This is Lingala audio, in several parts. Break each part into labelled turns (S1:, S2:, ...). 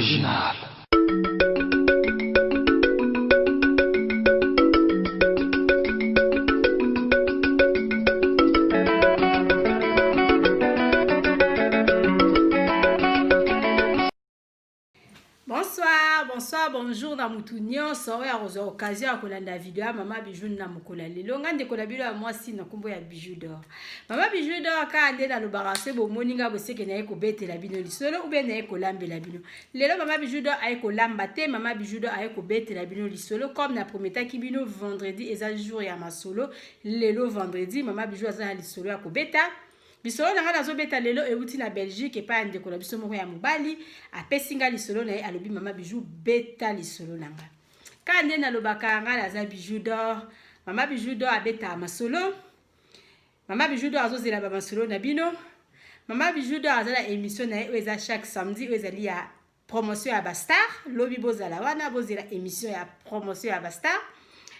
S1: Original.
S2: Bonsoir, bonsoir, bonjour na mutu nyonso oyo akozwa occasion ya kolanda video ya mama Bijou na mokolo ya lelo. Nga ndeko na bino ya mwasi na nkombo ya Bijou d'or. Mama Bijou d'or kaka nde nalobaka soki bomoni nga boseke naye kobetela bino lisolo ou bien naye kolambela bino. Lelo mama Bijou d'or aye kolamba te, mama Bijou d'or aye kobetela bino lisolo comme na prometaki bino vendredi eza jour ya masolo. Lelo vendredi mama Bijou aza na lisolo ya kobeta. Lisolo na ngai nazobeta lelo euti na Belgique epai ya ndeko na biso moko ya mobali apesi ngai lisolo na ye alobi mama Bijou beta lisolo na ngai. Kaka nde nalobaka ngai naza Bijou d'or. Mama Bijou d'or abetaka masolo. Mama Bijou d'or azozela ba masolo na bino. Mama Bijou d'or aza na émission na ye oyo eza chaque samedi oyo ezali ya promotion ya ba star lobi bozala wana bozela émission ya promotion ya ba star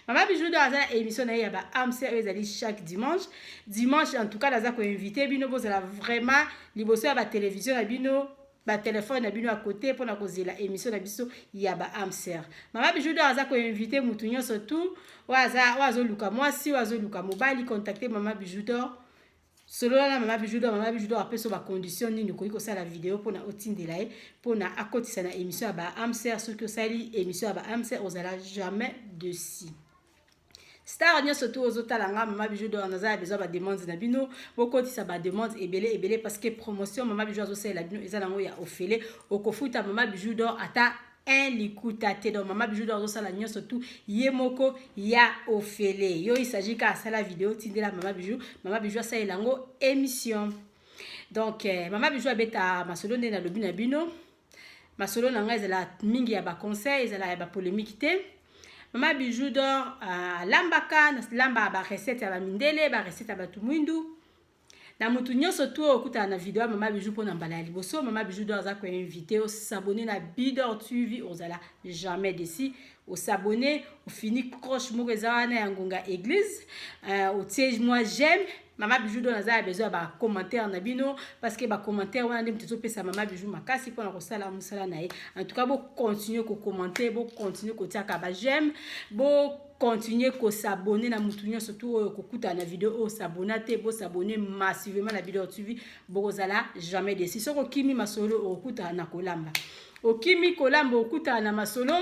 S2: mama bijou d'or aza na émission na ye ya ba âme sœur oyo ezali chaque dimanche dimanche en tout cas naza koinvite bino bozala vraiment liboso ya batelevizio na bino batelefone na bino ya kote mpona kozela émission na biso ya ba âme sœur mama bijou d'or aza koinvite motu nyonso tout oyo azoluka mwasi oyo azoluka mobali contacte mama bijou d'or Solola na mama Bijou d'or, mama Bijou d'or apesi yo ba conditions nini okoki kosala video pona otindela ye pona akotisa na emission ya ba âme sœur soki osali emission ya ba âme sœur ozala jamais dessus. Star nyonso tu ozotala nga mama Bijou d'or naza ya besoin ba demande na bino bokotisa ba demande ebele ebele parce que promotion mama Bijou azosalela bino eza nango ya ofele okofuta mama Bijou d'or ata un likuta te donc mama bijou azosala nyonso tout ye moko ya ofele yo il s'agit kaka asala video tindela mama bijou mama bijou asalela yango émission donc eh, mama bijou abeta masolo nde nalobi na bino masolo na ngai ezala mingi ya baconseil ezala ya bapolémique te mama bijou d'or euh, alambaka nalambaka barecette ya bamindele barecette ya bato mwindu Na mutu nyoso tu oyo okutana na video ya mama bijou pona mbala ya liboso mama bijou d'or aza ko invite o s'abonner na bidor tv ozala jamais desi o s'abonner ofini croche moko eza wana ya ngonga église euh, otie mwa j'aime mama bijou d'or naza ya besoin ya ba commentaire na bino parce que ba commentaire wana nde moto ezopesa mama bijou makasi mpona kosala mosala na ye en tout cas bo continuer ko commenter bo continuer kotiaka ba j'aime bo continuer ko s'abonner na mutu nyonso tu oyo kokutana na video oyo s'abonna te bo s'abonner massivement na Bidor TV bokozala jamais déçu soki okimi masolo okokutana na kolamba okimi kolamba okutana na masolo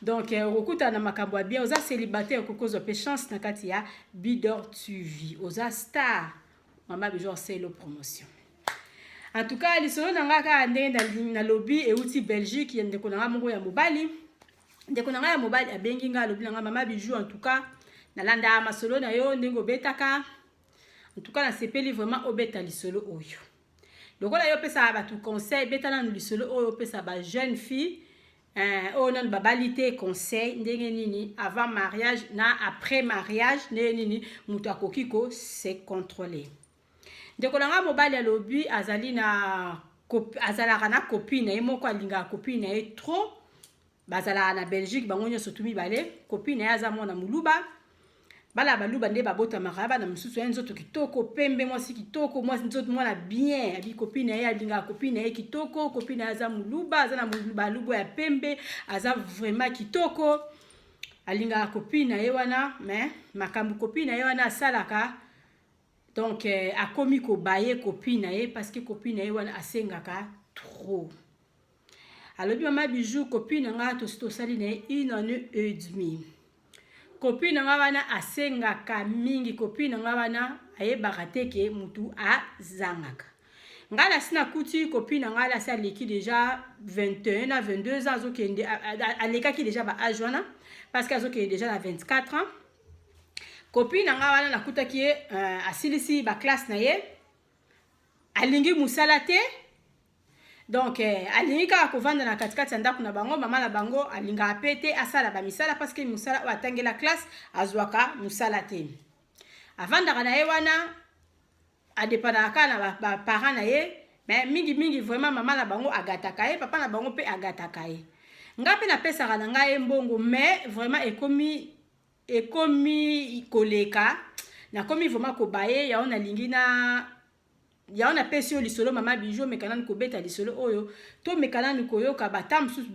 S2: donc euh, okokutana na makambo ya bien oza célibataire okoki kozwa mpe chance na kati ya Bidor TV oza star mama Bijou aselo promotion en tout cas lisolo na ngai kaka ndenge nalobi euti Belgique ya ndeko na ngai moko ya mobali ndeko na ngai ya mobali abengi ngai alobi na ngai mama bijou en tout cas nalandaka masolo na yo ndenge obetaka en tout cas nasepeli vraiment obeta lisolo oyo lokola yo opesaka bato conseil beta nanu lisolo oyo opesa ba jeune fille eh, oyo nanu babali te conseil ndenge nini avant mariage na après mariage ndenge nini moto akoki ko se contrôler ndeko na ngai mobali alobi azali na azalaka na copine na ye moko alingaka copine na ye trop bazalaka na Belgique bango nyonso tu mibale copine na ye aza mwana muluba bana baluba nde babotamaka bana mosusu ya nzoto kitoko pembe mwasi kitoko mwasi nzoto mwana bien abi copine na ye alingaka copine na ye kitoko copine na ye aza muluba aza na baluba ya pembe aza vraiment kitoko alingaka copine na ye wana mais makambo copine na ye wana asalaka donc eh, akomi kobaye copine na ye parce que copine na ye wana asengaka trop alobi mama bijou copine na nga tosi tosali na ye une année et demie copine na nga wana asengaka mingi copine na nga wana ayebaka te ke mutu azangaka ngai nasi nakuti copine na ngai nasi aleki deja 21 na 22 ans azokende alekaki deja ba age wana parce que azokende deja na 24 ans copine na ngai wana nakutaki ye uh, asilisi ba classe na ye alingi mosala te donc eh, alingi kaka kovanda na katikati ya ndako na bango mama na bango alingaka mpe te asala bamisala parce que mosala oyo atangela classe azwaka mosala te avandaka na ye wana adepandaka kaka na baparent na ye mais mingi mingi vraiment mama na bango agataka ye papa na bango mpe agataka ye ngai mpe napesaka na ngai ye mbongo mais vraiment ekomi ekomi koleka nakomi vraiment kobaye yango nalingi na. Yango napesi yo lisolo, mama Bijou. Omeka nanu kobeta lisolo oyo, tomeka nanu koyoka bata mosusu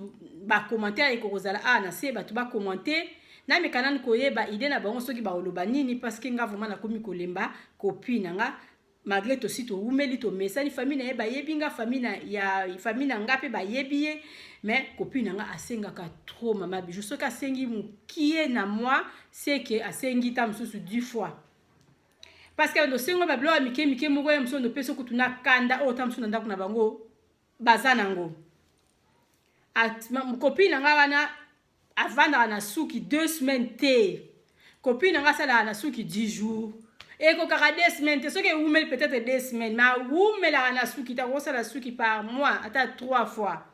S2: bacommentaire ekokozala awa na se. Bato bacommenter, nameka nanu koyeba idée na bango soki bakoloba nini, parce que nga vraiment nakomi kolemba copine na nga. Malgré tosi towumeli, tomesani, famille na ye bayebi nga, famille na, ya famille na nga mpe bayebi ye, mais copine na nga asengaka trop, mama Bijou. Soki asengi mokie na mwa seke, asengi ta mosusu 10 fois, parce que nosengo babiloko ya mike mike moko ya mosusu nopesi kutu na kanda oyo ta mosusu na ndako na bango baza nango. Copine na nga wana avandaka na suki 2 semaines te. Copine na nga asalaka na suki 10 jours, ekokaka 2 semaines te. Soki ewumeli, peut-être 2 semaines, mais awumelaka na suki te. Akosala suki par mois ata trois fois.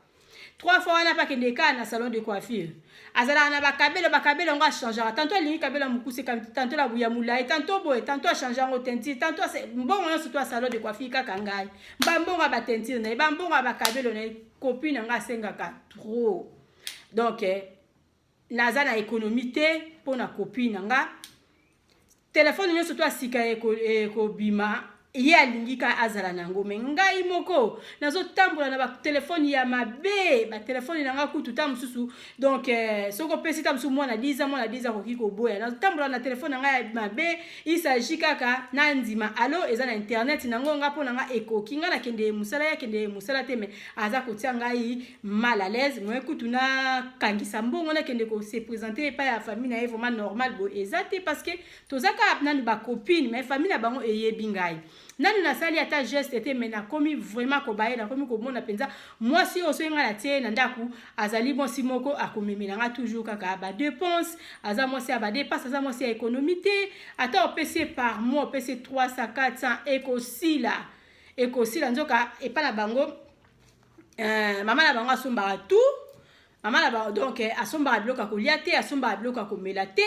S2: Trois fois wana mpe akende kaka na salon de coiffure. Azalaka na bakabelo, bakabelo yango achangeaka. Tantôt alingi kabelo ya mokuse, tantôt ya molai, tantôt boye, tantôt achange yango teinture, tantôt mbongo nyonso to ya salon de coiffure kaka ngai, bambongo ya bateinture na ye, bambongo ya bakabelo na ye. Copine na ngai asengaka trop. Donc naza na économie te mpo na copine na nga. Telefone nyonso to asika ekobima, ye alingi ka azala na yango, mais ngai moko nazotambola na batelefone ya mabe. Batelefone na nga kutu ta mosusu, donc soki opesi ta mosusu mwana 10 ans, mwana 10 ans akoki koboya. Nazotambola na telefone na ngai ya mabe. Il s'agit kaka na ndima alo eza na internet nango nga mpo na nga ekoki. Ngai nakende mosala, ye akende mosala te, mais aza kotia ngai mal à l'aise. Moye kutu nakangisa mbongo, nakende kose présenter epai ya famille na ye vraiment normal boye eza te, parce que toza kaka nanu bacopine, mais famille na bango eyebi ngai. Nanu nasali ata geste te, mais nakomi vraiment kobaye. Nakomi komona mpenza mwasi oyo, soki ngai natie ye na ndako, azali mwasi moko akomemela nga toujours kaka badépense. Aza mwasi ya badépense, aza mwasi ya économie te. Ata opesi ye par mois, opesi ye 300, 400, ekosila, ekosila. Nzoka epai na bango, mama na bango asombaka tout. Mama na bango donc asombaka biloko ya kolia te, asombaka biloko ya komela te,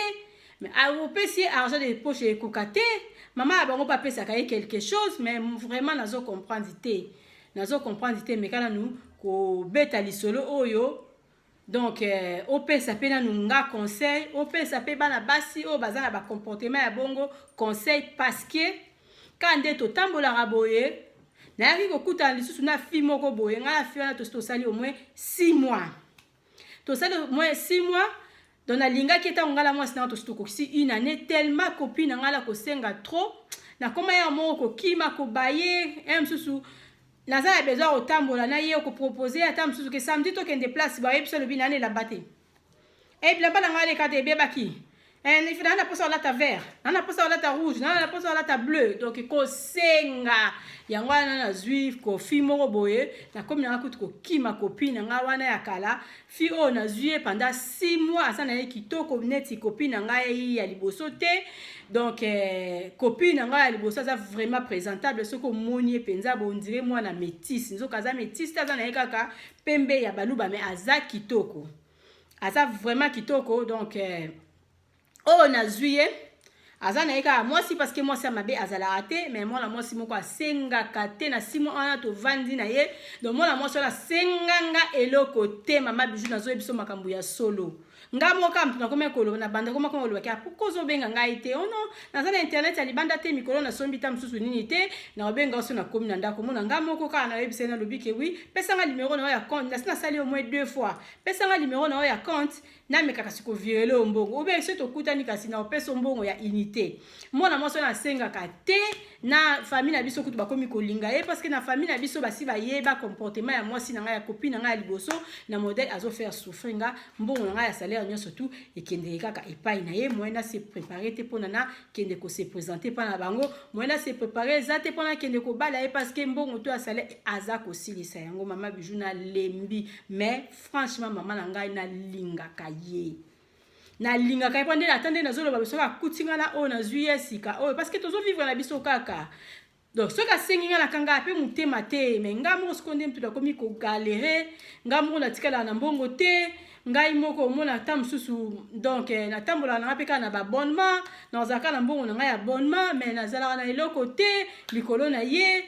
S2: mais opesi ye argent de poche ekoka te. Mama na bango mpe apesaka ye quelque chose, mais vraiment nazo comprendre te, nazo comprendre te. Meka nanu kobeta lisolo oyo. Donc opesa mpe nanu nga conseil, opesa mpe bana basi oyo baza na bacomportement ya bongo conseil, parce que ka nde totambolaka boye. Nayaki kokutana lisusu na fille moko boye. Ngai na fille wana tosi tosali au moins 6 mois, tosali au moins 6 mois. Donc nalingaki ntango ngai na mwasi nanga tosi tokokisi une année. Tellement copine na ngai na kosenga trop, nakóma ya moko kokima, kobaye ye. Mosusu naza na besoin kotambola na ye, kopropose ata mosusu ke samedi tokende place, bayebi biso, alobi nani elamba te, e bilamba na ngai aleka te, ebebaki, naa na mposa kolata vert, naa na mposa kolata rouge, naa na mposa kolata bleu. Donc kosenga yango wana, nazwi kofi moko boye, nakomi nanga kutu kokima copine na ngai wana ya kala. Fille oyo nazwi ye pendant 6 mois, aza na ye kitoko neti copine na ngai ya liboso te. Donc copine na ngai ya liboso aza vraiment présentable. Soki omoni ye mpenza, on dirait mwana métis, nzoka aza métis te, aza na ye kaka pembe ya baluba, mais aza kitoko, aza vraiment kitoko. Donc oyo nazwi ye aza na ye kaka mwasi, parce que mwasi ya mabe azalaka te, mais mwana mwasi moko asengaka te. Na 6 mois wana tovandi na ye, donc mwana mwasi wana asenganga eloko te. Mama Bijou, nazoyebi biso makambo ya solo. Nga moko kaka moto nakomi koloba na banda koma kolobaki: "Pourquoi ozobenga ngai te?" "Oh non, naza na internet ya libanda te. Mikolo nasombi ta mosusu nini te. Nakobenga oso nakomi na ndako." Mona nga moko kaka nayebisa ye, nalobi ke oui, pesanga numéro na yo ya compte. Nasi nasali au moins deux fois. "Pesanga numéro na yo ya compte, nameka kasi kovirer yo mbongo, obe soki tokutani, kasi na opesa mbongo ya unité." Mwana mwasi wana asengaka te. Na famille na biso kutu bakomi kolinga ye, parce que na famille na biso basi bayeba comportement ya mwasi na ngai, ya copine na ngai ya liboso, na modèle azofaire souffrir nga. Mbongo na ngai ya salaire nyonso tu ekendeke kaka epai na ye. Moyen na se préparer te mpona nakende kose présenter mpa na bango, moyen na se préparer eza te mpona nakende kobala ye, parce que mbongo to ya salaire aza kosilisa yango. Mama Bijou, nalembi, mais franchement, mama na ngai, nalingaka ye, nalingaka ye mpo nde ata nde nazoloba, soki akuti nga na oyo nazwi ye sika oyo, parce que tozovivre na biso kaka. Donc soki asengi nga, nakanga mpe motema te, mais nga moko sikoyo nde mutu nakomi kogalérer. Nga moko natikalaka na mbongo te. Ngai moko omona ata mosusu, donc natambolaka na nga mpe kaka na baabonnement, nazalaka na mbongo na ngai ya abonnement, mais nazalaka na eloko te likolo na ye.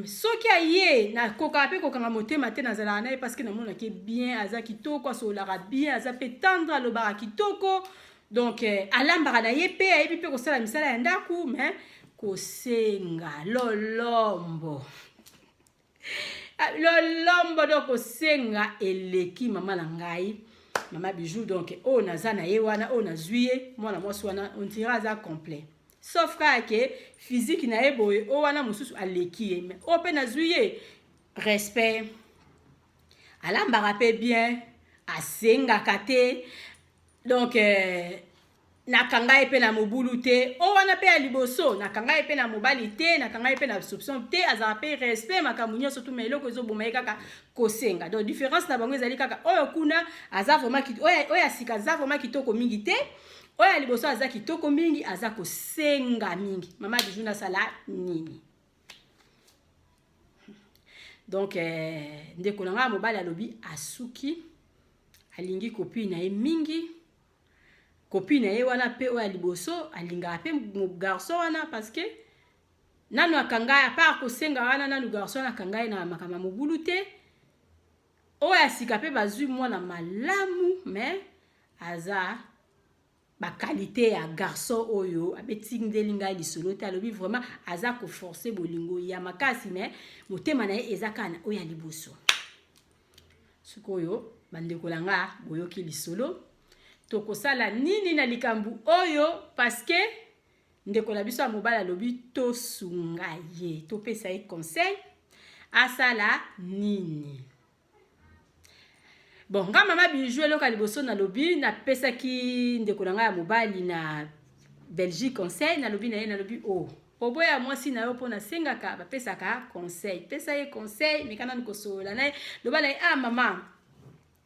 S2: Soki aye, nakokaka mpe kokanga motema te. Nazalaka na ye parce que namonaki bien, aza kitoko, asololaka bien, aza mpe tendre, alobaka kitoko. Donc alambaka na ye mpe, ayebi mpe kosala misala ya ndako, mais Kosenga lolombo, ah, lolombo. Donc kosenga eleki, mama na ngai, mama Bijou. Donc oyo naza na ye wana, oyo nazwi ye mwana mwasi wana, on dirait aza complet, sauf kaka ke physique na ye boye. Oyo wana mosusu aleki ye, mais oyo mpe nazwi ye, respect, alambaka mpe bien, asengaka te. Donc nakanga ye mpe na mobulu te. O wana mpe ya liboso, nakanga ye mpe na mobali te, nakanga ye mpe na soupçon te, azala mpe respect, makambo nyonso tu. Ma eloko ezoboma ye kaka kosenga. Donc différence na bango ezali kaka oyo kuna aza vraiment, oyo ya sika aza vraiment kitoko mingi te, oyo ya liboso aza kitoko mingi, aza kosenga mingi. Mama Bijou, nasala nini? Donc ndeko na ngai ya mobali alobi asuki, alingi copine na ye mingi. Copine na ye wana mpe, oyo ya liboso, alingaka mpe garçon wana, parce que nanu akanga ye, à part kosenga wana, nanu garçon wana akanga ye na makambo ya mobulu te. Oyo ya sika mpe bazwi mwana malamu, mais aza baqualité ya garçon oyo abetindeli ngai lisolo te. Alobi vraiment aza koforcer bolingo ya makasi, mais motema na ye eza kaka na oyo ya liboso. Sikoyo, bandeko na nga, boyoki lisolo, tokosala nini na likambo oyo? Parce que ndeko na biso ya mobali alobi tosunga ye, topesa ye conseil, asala nini? Bon, nga mama Bijou, eloko ya liboso nalobi, napesaki ndeko na ngai ya mobali na Belgique conseil. Nalobi na ye, nalobi: "O oh, oboya mwasi na yo mpo nasengaka, bapesaka conseil. Pesa ye conseil, meka nanu kosolola na ye. Loba na ye: ah mama,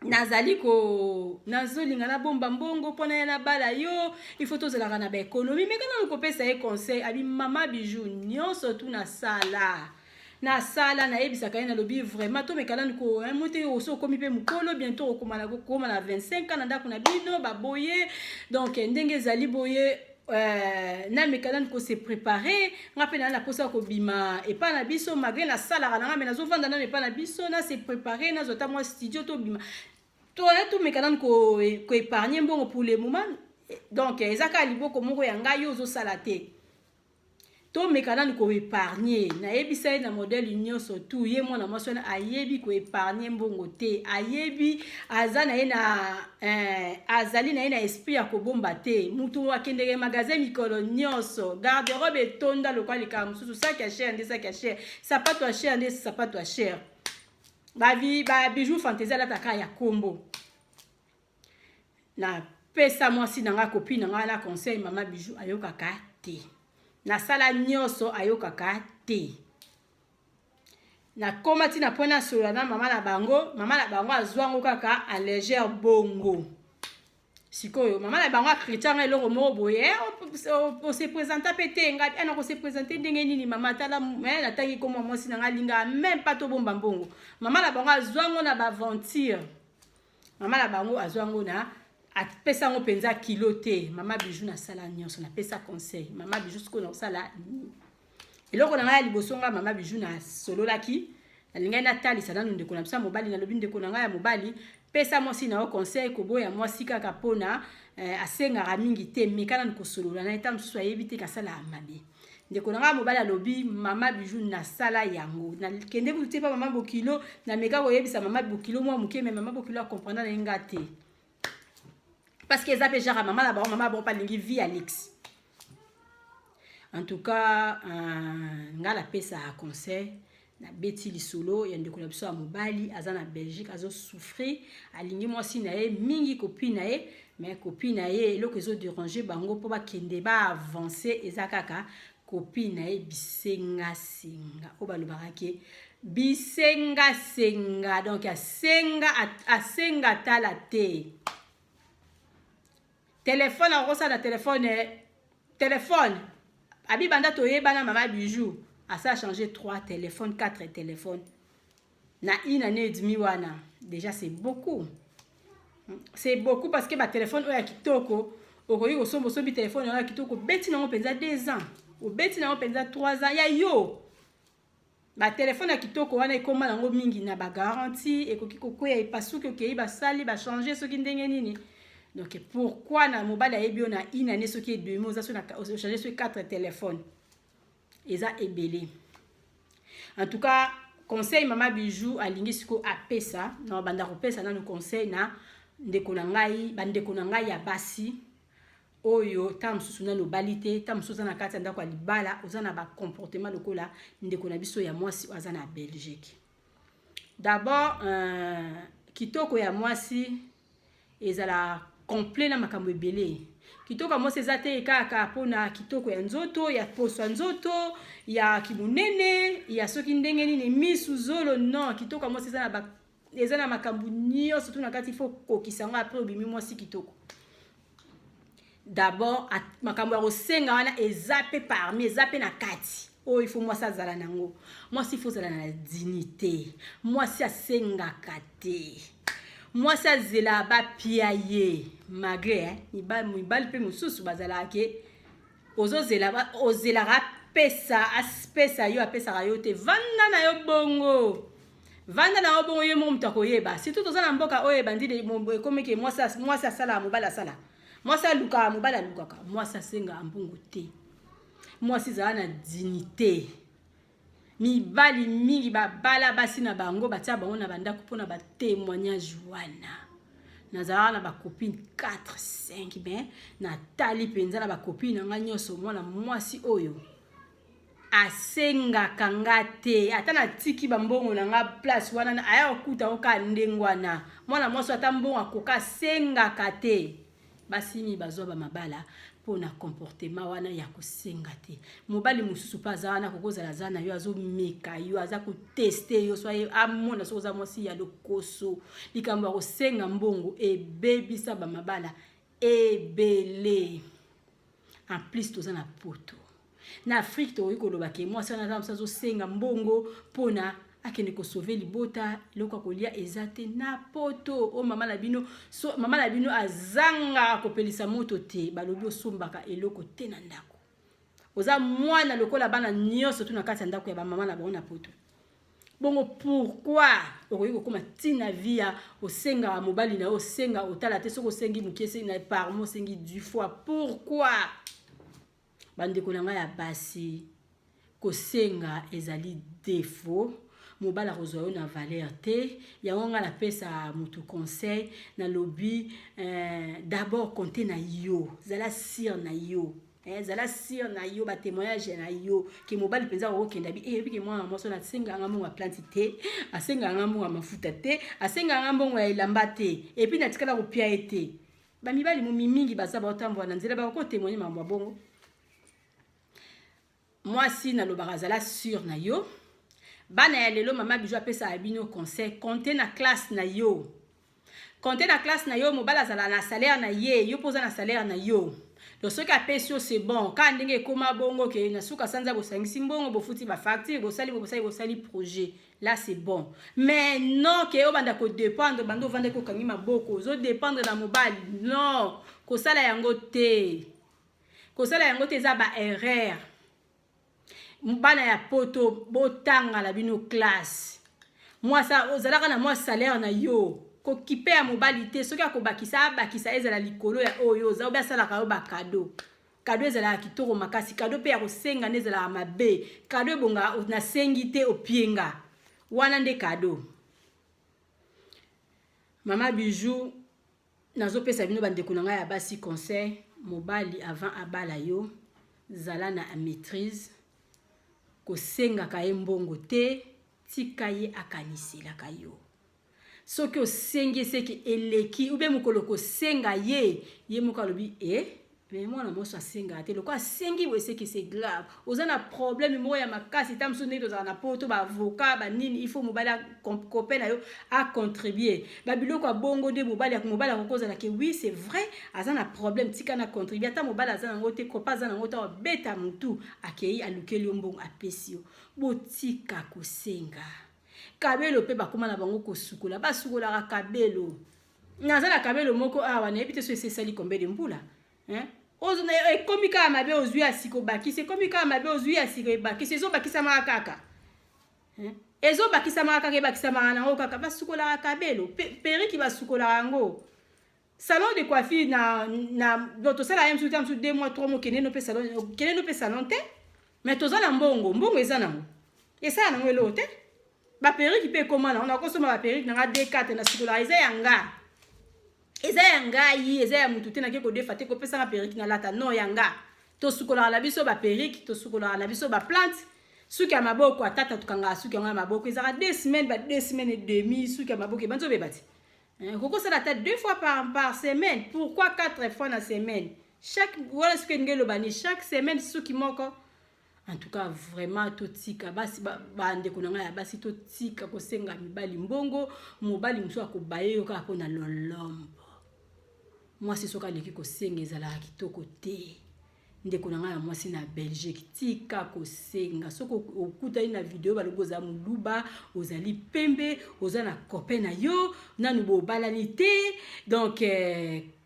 S2: nazali ko nazolinga nabomba mbongo mpona ya nabala yo, il faut tozalaka na baéconomie." Meka nanu kopesa ye conseil. Abi: "Mama Bijou, nyonso tu nasala, nasala." Nayebisaka ye, nalobi: "Vraiment, tomeka nanu ko mo te, oso okomi mpe mokolo, bientôt okoma na 25 ans na ndako na bino baboye. Donc ndenge ezali boye, nameka nanu kose préparer. Nga mpe naa na mposa kobima epai na biso, malgré nasalaka na nga, me nazovanda nanu epai na biso, nase préparer, nazwa ata mwa studio, tobima, tomeka nanu koépargner mbongo pour le moment. Donc eza kaka liboko moko ya ngai, yo ozosala te, tomeka nanu koépargner." Nayebisa ye na modèle nyonso tu. Ye mwana mwasi wana ayebi koépargner mbongo te, ayebi, aza na ye na azali na ye na esprit ya kobomba te. Mutu akendeke magasin mikolo nyonso, garde-robe etonda lokwa likambo mosusu, saki ya cher nde saki ya cher, sapato ya cher nde sapato ya cher. Babijoux fantaisie alataka ya kombo. Napesa mwasi na nga, copine na nga na conseil. Mama Bijou, ayokaka te. Nasala nyonso, ayokaka te. Nakóma ntina mpo nasolola na mama na bango. Mama na bango azwango kaka à légère bongo. Sikoyo mama na bango acritiquer nga eloko moko boye: "Ose présenter mpe te." Ngai ana kose présenter ndenge nini? Mama, tala, natangi komwa mwasi na nga, alingaka même pas tobomba mbongo. Mama na bango azwango na baaventure, mama na bango azwango na apesa yango mpenza kilo te. Mama Bijou, nasala nyonso, napesa conseil. Mama Bijou, sikoyo nakosala nini? Eloko na ngai ya liboso, ngai mama Bijou nasololaki, nalingai natalisa nanu ndeko na biso ya mobali. Nalobi: "Ndeko na ngai ya mobali, pesa mwasi na yo conseil. Koboya mwasi kaka mpona asengaka mingi te. Meka nanu kosolola na ye, ta mosusu ayebi te kasalaka mabe." Ndeko na ngai ya mobali alobi: "Mama Bijou, nasala yango, nakende kutu te mpa mama bokilo, nameka koyebisa mama bokilo mwa moke, me mama bokilo acomprendre na ye nga te, parce que eza mpe genre mama na bango. Mama bango mpe alingi vie ya luxe." En tout cas, ngai napesaka conseil. Nabeti lisolo ya ndeko na biso ya mobali, aza na Belgique, azosouffrir, alingi mwasi na ye mingi, copine na ye. Mais copine na ye, eloko ezodéranger bango mpo bakende baavance eza kaka copine na ye, bisengasenga, oyo balobaka ke bisengasenga. Donc asenga, asenga, tala te telefone, akosala telefone, telefone. Abi banda toyebana, mama Bijou, asa changé 3 téléphone, 4 téléphone na une année et demie wana. Déjà c'est beaucoup, c'est beaucoup, parce que batelefone oyo ya kitoko, okoki kosomba, osombi telefone oyo ya kitoko, obeti nango mpenza 2 ans, obeti nango mpenza 3 ans ya yo. Batelefone ya kitoko wana ekóma nango mingi na bagarantie, ekoki kokwea, epasuki, okei basali bachanger soki ndenge nini. Donc pourquoi na mobali ayebi yo na une année soki et demi, oza so ochange soki 4 téléphone? Eza ebele. En tout cas, conseil mama Bijou alingi sikoyo apesa na banda kopesa nanu conseil na ndeko na ngai, bandeko na ngai ya basi oyo ntango mosusu nanu obali te, ntango mosusu oza na kati ya ndako ya libala, oza na bacomportement lokola ndeko na biso ya mwasi oyo aza na Belgique. D'abord, kitoko ya mwasi ezala complet na makambo ebele. Kitoko ya mwasi eza te kaka mpona kitoko ya nzoto, ya poso ya nzoto, ya kimonene, ya soki ndenge nini, misu, zolo. Non, kitoko ya mwasi eza na makambo nyonso tu na kati. Faut kokisa yango, après obimi mwasi kitoko. D'abord, makambo ya kosenga wana eza mpe parmi, eza mpe na kati oyo ifo mwasi azala nango. Mwasi ifo ozala na dignité. Mwasi asengaka te, mwasi azela bapia ye, malgré mibali mpe mosusu bazalaka ke ozozela, ozelaka apesa, apesa yo, apesaka yo te. Vanda na yo bongo, vanda na yo bongo, ye moko moto akoyeba. Surtout toza na mboka oyo ebandi, ekomiki mwasi asalaka, mobali asala, mwasi alukaka, mobali alukaka. Mwasi asengaka mbongo te. Mwasi ezala na dignité. Mibali mingi babala basi na bango, batia bango na bandako mpona batémoignage wana. Nazalaka na bacopine 4, 5, mais natali mpenza na bacopine na ngai nyonso, mwana mwasi oyo asengaka nga te, ata natiki bambongo na nga place wana, aya kokuta ngo kaka ndenge wana. Mwana mwasi ata mbongo akoka, asengaka te. Basi mingi bazwa bamabala mpona comportement wana ya kosenga te. Mobali mosusu mpe aza wana, kokozala aza na yo, azomeka yo, aza kotester yo, so amona soki oza mwasi ya lokoso. Likambo ya kosenga mbongo ebebisa bamabala ebele. En plus, toza na Poto. Na Afrique, tokoki koloba ke mwasi wana aza mosu azosenga mbongo mpona akende kosauver libota, eloko ya kolia eza te. Na Poto oyo, mama na bino, so, mama na bino azangaka kopelisa moto te. Balobi osombaka eloko te na ndako, oza mwana lokola bana nyonso tu na kati ya ndako ya bamama na bango na Poto. Bongo pourquoi okoki kokóma ntina vie ya osengaka mobali na yo? Osenga, otala te soki osengi moke na par mois, osengi 10 fois, pourquoi? Bandeko na ngai ya basi, kosenga ezali défaut. Mobali akozwa yo na valeur te. Yango ngai napesa motu conseil, nalobi d'abord compte na yo, zala sûr na yo, zala sûr na yo, batémoignage na yo ke mobali mpenza akokokenda bi eyebi ke mwana mwasi wana asengaka mbongo ya plante te, asengaka mbongo ya mafuta te, asengaka mbongo ya elamba te, et puis natikala kopia ye te. Bamibali momi mingi baza baotambola na nzela, bakokotémoigne makambo ya bongo. Mwasi, nalobaka, azala sûr na yo. Bana ya lelo, mama Bijou apesaka bino conseil: compte na classe na yo, compte na classe na yo. Mobali azala na salaire na ye, yo mpo oza na salaire na yo. Donc soki apesi yo, c'est bon. Kaka ndenge ekóma bongo ke na suka sanza bosangisi mbongo, bofuti bafacture, bosali, bosali, bosali projet, là c'est bon. Mais non ke obanda kodépendre, banda ovandaki, okangi maboko, ozodépendre na mobali. Non, kosala yango te, kosala yango te, eza baerreur. Bana ya Poto, botanga na bino classe. Mwasi ozalaka na mwa salaire na yo, kokipe ya mobali te. Soki akobakisa, abakisa, ezala likolo ya oyo oza obi asalaka yo bacadeau. Cadeau ezalaka kitoko makasi. Cadeau mpe ya kosenga nde ezalaka mabe. Cadeau ebonga nasengi te, opienga wana nde cadeau. Mama Bijou nazopesa bino, bandeko na ngai ya basi, conseil: mobali avant abala yo, zala na maîtrise. Kosengaka ye mbongo te, tika ye akaniselaka yo. Soki osengi, eseki eleki ube mokolo kosenga ye, ye moko alobi: "E, mais mwana mwasi asengaka te, lokola asengi boye, eseki c'est grave." Oza na problème moko ya makasi. Ta mosusu ndenge tozala na Poto, baavocat banini, il faut mobali copain na yo acontribue babiloko ya bongo nde mobali akoki kozala ke oui, c'est vrai, aza na problème, tika na contribue. Ata mobali aza nango te, copain aza nango te, abeta motu, akei alukeli yo mbongo, apesi yo. Botika kosenga. Kabelo mpe bakóma na bango kosukola, basukolaka kabelo. Naza na kabelo moko awa, nayebi te so esi esali combien de mbula. Ekomi kaka mabe, ozwi ya sika, obakisi, ekomi kaka mabe, ozwi ya sika, ebakisi, ezobakisamaka kaka, ezobakisamaka kaka, ebakisamaka nango kaka. Basukolaka kabelo, perruque basukolaka yango. Salon de coiffure na tosala ye mosusu ta mosusu 2 mois, 3 mois, okende no mpe salon, okende no mpe salon te. Mais toza na mbongo, mbongo eza nango, esala nango eloko te. Baperruque mpe ekóma nango, nakosomba baperruque nanga d4, nasukolaka, eza ya nga, eza ya ngai, eza ya mutu te. Nake kodefa te, kopesanga perruque nalata, non, ya nga. Tosukolaka na biso baperruque, tosukolaka na biso baplante. Suki ya maboko, atata tokangaka suki yango ya maboko, ezalaka 2 semaines, ba 2 semaines et demi, suki ya maboko ebandi obeba ti. Okokosala ata deux fois par semaine, pourquoi quatre fois na semaine? Chaque wana soki elingi eloba ni chaque semaine suki moko. En tout cas, vraiment, totika basi, bandeko na ngai ya basi, totika kosenga mibali mbongo. Mobali mosusu akobaye yo kaka mpona lolombo. Mwasi soki aleki kosenga, ezalaka kitoko te. Ndeko na ngai ya mwasi na Belgique, tika kosenga. Soki okutani na video, balobi oza moluba, ozali pembe, oza na copain na yo, nanu bobalani te, donc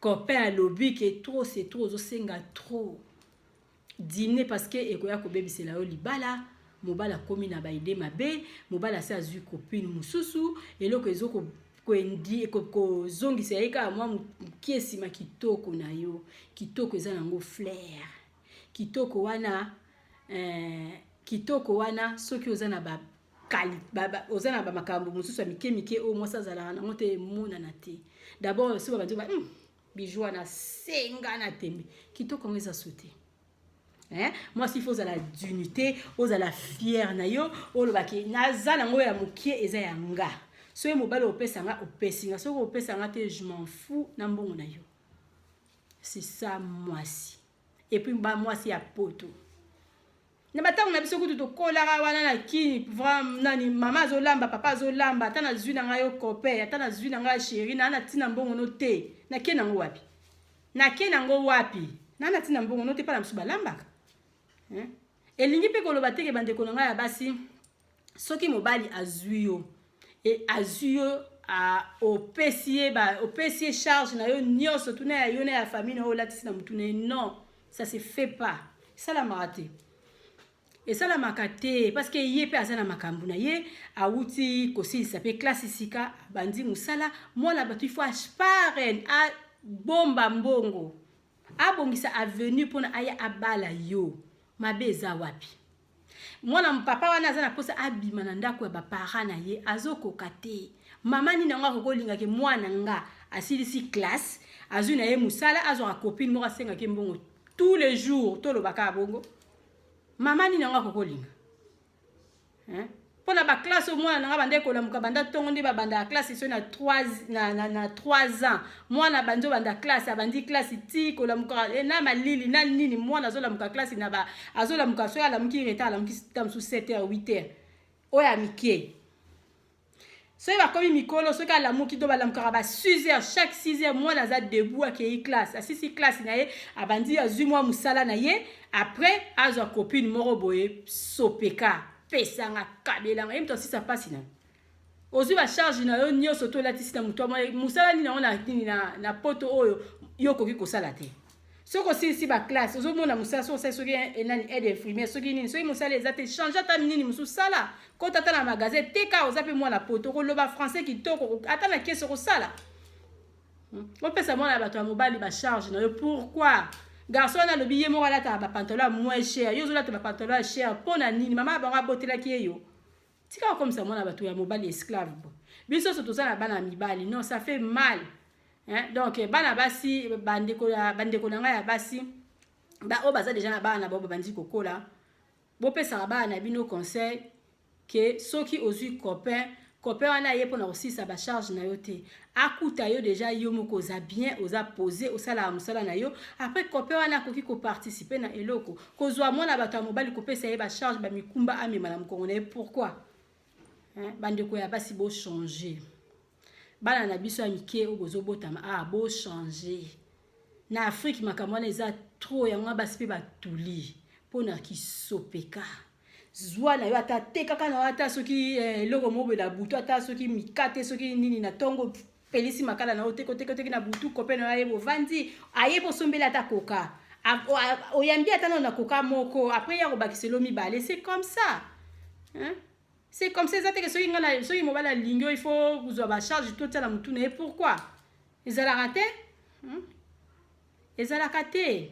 S2: copain alobi ke trop c'est trop, ozosenga trop dîner, parce que ekoya kobebisela yo libala. Mobali akomi na baidées mabe, mobali asi azwi copine mosusu, eloko ezoko kozongisa ye kaka mwa mokie nsima. Kitoko na yo, kitoko eza nango flair, kitoko wana, kitoko wana, soki oza na ba oza na bamakambo mosusu ya mike mike oyo mwasi azalaka nango te, emonana te. D'abord so babandi ba Bijou wana senga na tembe, kitoko yango eza so te. Hein? Mwasi, faut ozala dignité, ozala fière na yo, olobaki naza nango ya mokie, eza ya nga. Soki mobali opesa nga, opesi nga, soki opesa nga te, je m'en fous na mbongo na yo. C'est ça mwasi. Et puis bamwasi ya poto, na batango na biso kutu tokolaka wana na kini, nani, mama azolamba, papa azolamba. Ata nazwi na ngai yo copain, ata nazwi na ngai chéri, naa na ntina mbongo no te, nake nango wapi? Nake nango wapi? Naa na ntina mbongo no te. Mpa na biso balambaka. Elingi mpe koloba teke, bandeko na ngai ya basi, soki mobali azwi yo, azwi yo, opesi ye, opesi ye charge na yo nyonso, tuna ya yo na ya famille na yo, olatisi na motu na ye, non, ça se fait pas, esalamaka te, esalamaka te, parce que ye mpe aza na makambo na ye, awuti kosilisa mpe classe sika, abandi mosala. Mwana bato, il faut asparen, abomba mbongo, abongisa avenir mpona aya abala yo. Mabe eza wapi? Mwana papa wana aza na mposa abima na ndako ya baparents na ye, azokoka te. Mama nini yango akokolingaki mwana nga asilisi classe, azwi na ye mosala, azwaka copine moko, asengaki mbongo tous les jours? Tolobaka bongo, mama nini yango akokolinga? Mpona baclasse oyo mwana nanga banda ekolamuka, banda ntongo nde babandaka classe, so na 3 ans mwana abandi obanda classe, abandi classe ti kolamuka na malili na nini. Mwana azolamuka classe na ba azolamuka, soki alamuki retard, alamuki ta mosusu 7 heures, 8 heures. Oyo ya mike, soki bakomi mikolo, soki alamuki to balamukaka ba 6 heures, chaque 6 heures mwana aza debout, akei classe, asisi classe na ye, abandi, azwi mwa mosala na ye, après azwa copine moko boye, sopeka, pesanga, kabelanga ye, moto asisa mpasi na ozwi bacharge na yo nyonso to olatisi na motu. Mosala nini yango na nini na poto oyo yo okoki kosala te? Soki osilisi baclasse, ozomona mosala, soki osali, soki nani, aide infirmière, soki nini, soki mosala eza te, change ata nini mosusu, sala, kota ata na magasin, teka. Oza mpe mwana poto, koloba français kitoko, ata na kesi okosala. Opesa mwana ya bato ya mobali bacharge na yo, pourquoi? Garçon wana alobi ye moko alataka bapantalon ya moins cher, yo ozolata bapantalon ya cher mpo na nini? Mama ya bango abotelaki ye yo. Tika kokomisa mwana bato ya mobali esclave. Bo biso nyonso toza na bana ya mibali, non, ça fait mal, hein? Donc bana basi, bandeko na ngai ya basi, oyo baza deja na bana na bango, babandi kokola, bopesaka bana na bino conseil ke soki ozwi copain, copain wana aye mpona kosilisa bacharge na yo te. Akuta yo deja, yo moko oza bien, oza posé, osalaka mosala na yo, après copain wana akoki koparticiper na eloko. Kozwa mwana bato ya mobali, kopesa ye bacharge, bamikumba amema na mokongo na ye, pourquoi, hein? Bandeko ya basi, bochange. Bana na biso ya mike oyo bozobotama, ah, bochange. Na Afrique makambo wana eza trop, yango basi mpe batuli mpona kisopeka. Zwa na yo, ata tekaka na yo, ata soki eloko moko boye na butu, ata soki mikate, soki nini, na ntongo pelisi makala na yo, teke teke teke, na butu copain na yo aye, bovandi, aye mpo osombeli ata koka, oyambi ata nano na koka moko, après ya kobakiselo mibale. C'est comme ça, hein? C'est comme ça. Eza teke soki nga, soki mobali alingi oyo, il faut kozwa bacharge totia na motu na ye. Pourquoi? Ezalaka te, Ezalaka te.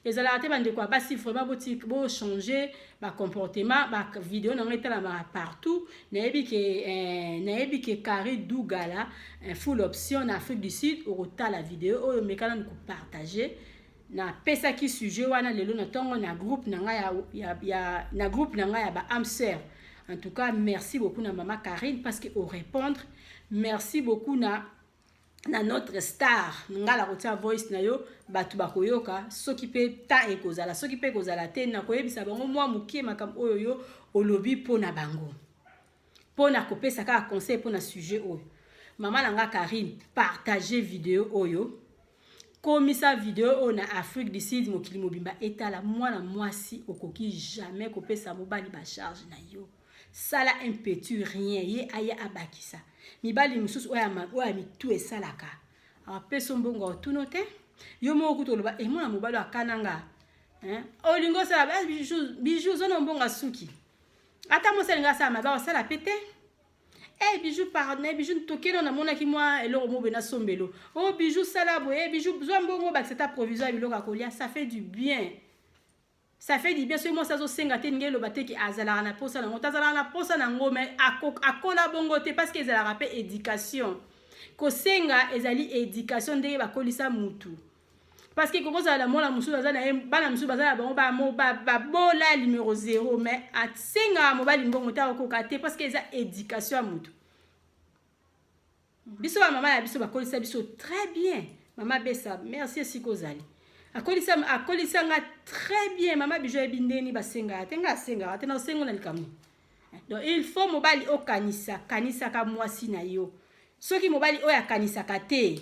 S2: Ezalaka te, bandeko ya basi, vraiment bochanger bacomportement. Bavideo na ngai etalamaka partout. Nayebi ke Kari Dugala, full option na Afrique du Sud, okotala video oyo, meka nanu kopartager. Napesaki sujet wana lelo na ntongo na groupe na ngai ya, na groupe na ngai ya ba âme sœur. En tout cas, merci beaucoup na mama Karine parce que orépondre. Merci beaucoup na notre star. Nga na kotia voice na yo, bato bakoyoka. Soki mpe ta ekozala, soki mpe ekozala te, nakoyebisa bango mwa moke makambo oyo yo olobi mpo na bango, mpo na kopesa kaka conseil mpo na sujet oyo. Mama na nga Karine, partage video oyo, komisa video oyo na Afrique du Sud, mokili mobimba etala. Mwana mwasi, okoki jamais kopesa mobali bacharge na yo. Sala un petit rien, ye aya abakisa. Mibali mosusu oyo ya mitu esalaka, apesa mbongo, otuna te. Yo moko kutu oloba: "E, mwana mobali akananga." Olingi osala Bijou, ozona mbongo suki, ata mwasi alingi asala mabe, osala pe te. E Bijou, pardon, Bijou, tokende, namonaki mwa eloko mo boye nasombelo. O Bijou, sala boye. Bijou, zwa mbongo, obakisa ta provision ya biloko ya kolia. Ça fait du bien, ça fait du bien. Soki mwasi azosenga te, ndenge eloba te ke azalaka na posa nango te. Azalaka na posa nango, mais akola bongo te, parce que ezalaka mpe éducation. Kosenga ezali éducation, ndenge bakolisa mutu, parce que kokozala na mwana mosusu aza na ye, bana mosusu baza na bango babola numéro 0, mais asengaka mobali mbongo te, akokoka te, parce que eza éducation ya mutu. Biso bamama na biso bakolisa biso très bien. Mama Besa, merci esika ozali. Akolisa nga très bien. Mama Bijo ayebi ndeni basengaka te. Nga asengaka te, na osengo na likambo. Donc il faut mobali okanisa, kanisaka mwasi na yo. Soki mobali oyo akanisaka te,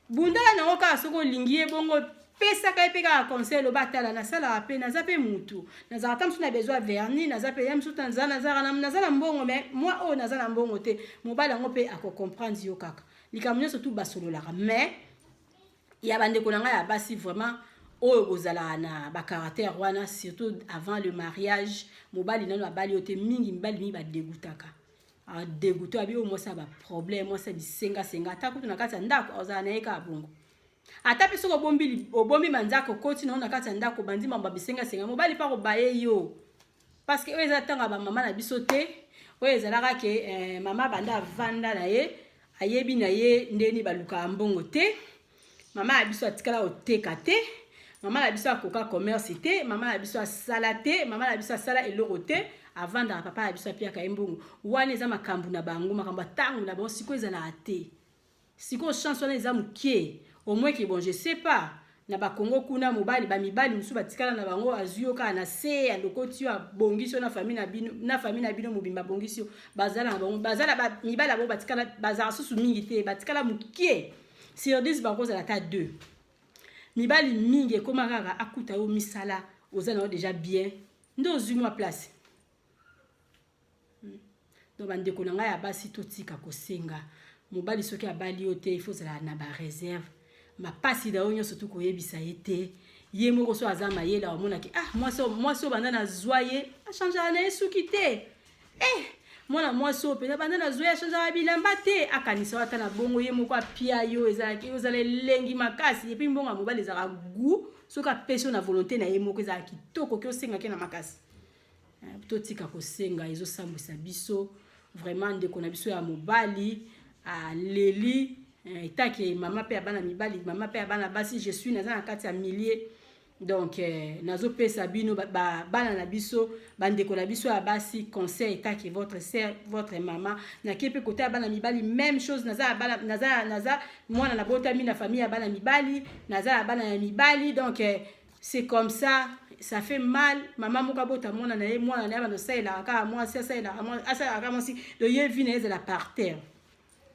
S2: bundala nango kaka. Soki olingi ye bongo, pesaka ye mpe kaka conseil. Loba: "Atala, nasalaka mpe, naza mpe mutu, nazalaka ta mosusu na besoin vernis, naza mpe ya mosusu, naza na mbongo, mais mwa oyo naza na mbongo te." Mobali yango mpe akocomprendre yo kaka. Likambo nyonso tu basololaka. Mais ya bandeko na ngai ya basi, vraiment, oyo bozalaka na bacaractère wana, surtout avant le mariage, mobali nano abali yo te, mingi mibali mingi badegutaka, adégoûter abi oyo mwasi ya baproblème, mwasi ya bisengasenga. Ata kutu na kati ya ndako, ozala na ye kaka bongo. Ata mpe soki obombi manzaka, okoti nango na kati ya ndako, obandi mambo ya bisengasenga, mobali mpa kobaye yo, parce que oyo eza ntango ya bamama na biso te. Oyo ezalaka ke mama banda avanda na ye, ayebi na ye ndeni balukaka mbongo te. Mama na biso atikala koteka te, mama na biso akoka commerce te, mama na biso asala te, mama na biso asala eloko te. Avandaka, papa na biso apiaka ye mbongo. Wana eza makambo na bango, makambo ya ntango na bango. Sikoyo ezalaka te. Sikoyo chance wana eza moke. Au moins ke, bon, je sais pas, na Bakongo kuna, mobali, bamibali mosusu batikala na bango, azwi yo kaka na se, alokoti yo, abongisi yo na famille na bino, na famille na bino mobimba, abongisi yo. Bazala na bango, bazala mibali ya bango batikala, bazala susu mingi te, batikala moke. Sur 10, bakozala ata 2. Mibali mingi ekóma kaka akuta yo misala, oza na yo déjà bien, nde ozwi mwa place. Donc bandeko na ngai ya basi, totika kosenga. Mobali soki abali yo te, il faut ozala na baréserve. Mapasi na yo nyonso tu koyebisa ye te. Ye moko so aza mayele, amonaki: "Ah, mwasi oyo, banda nazwa ye, achangeaka na ye suki te. Eh, mwana mwasi oyo mpenza, banda nazwa ye, achangeaka bilamba te." Akanisa yo ata na bongo, ye moko apia yo, ezalaki ozala elengi makasi. Et puis mbongo ya mobali ezalaka gu. Soki apesi yo na volonté na ye moko, ezalaka kitoko oki osengaki na makasi. Totika kosenga, ezosambwisa biso vraiment. Ndeko na biso ya mobali aleli etake mama mpe ya bana mibali, mama mpe ya bana basi. Je suis, naza na kati ya milieu, donc nazopesa bino bana ba na biso, bandeko na biso ya basi, conseil etake votre sœur, votre mama. Nake mpe kote ya bana mibali, même chose. Naza, bana, naza mwana, nabotami na famille ya bana mibali, naza ya bana ya mibali. Donc c'est comme ça, ça fait mal. Mama moko abota mwana na ye, mwana na ye bando osalelaka kaka mwasi, asalelaka mwasi. Donc ye vie na ye ezala par terre.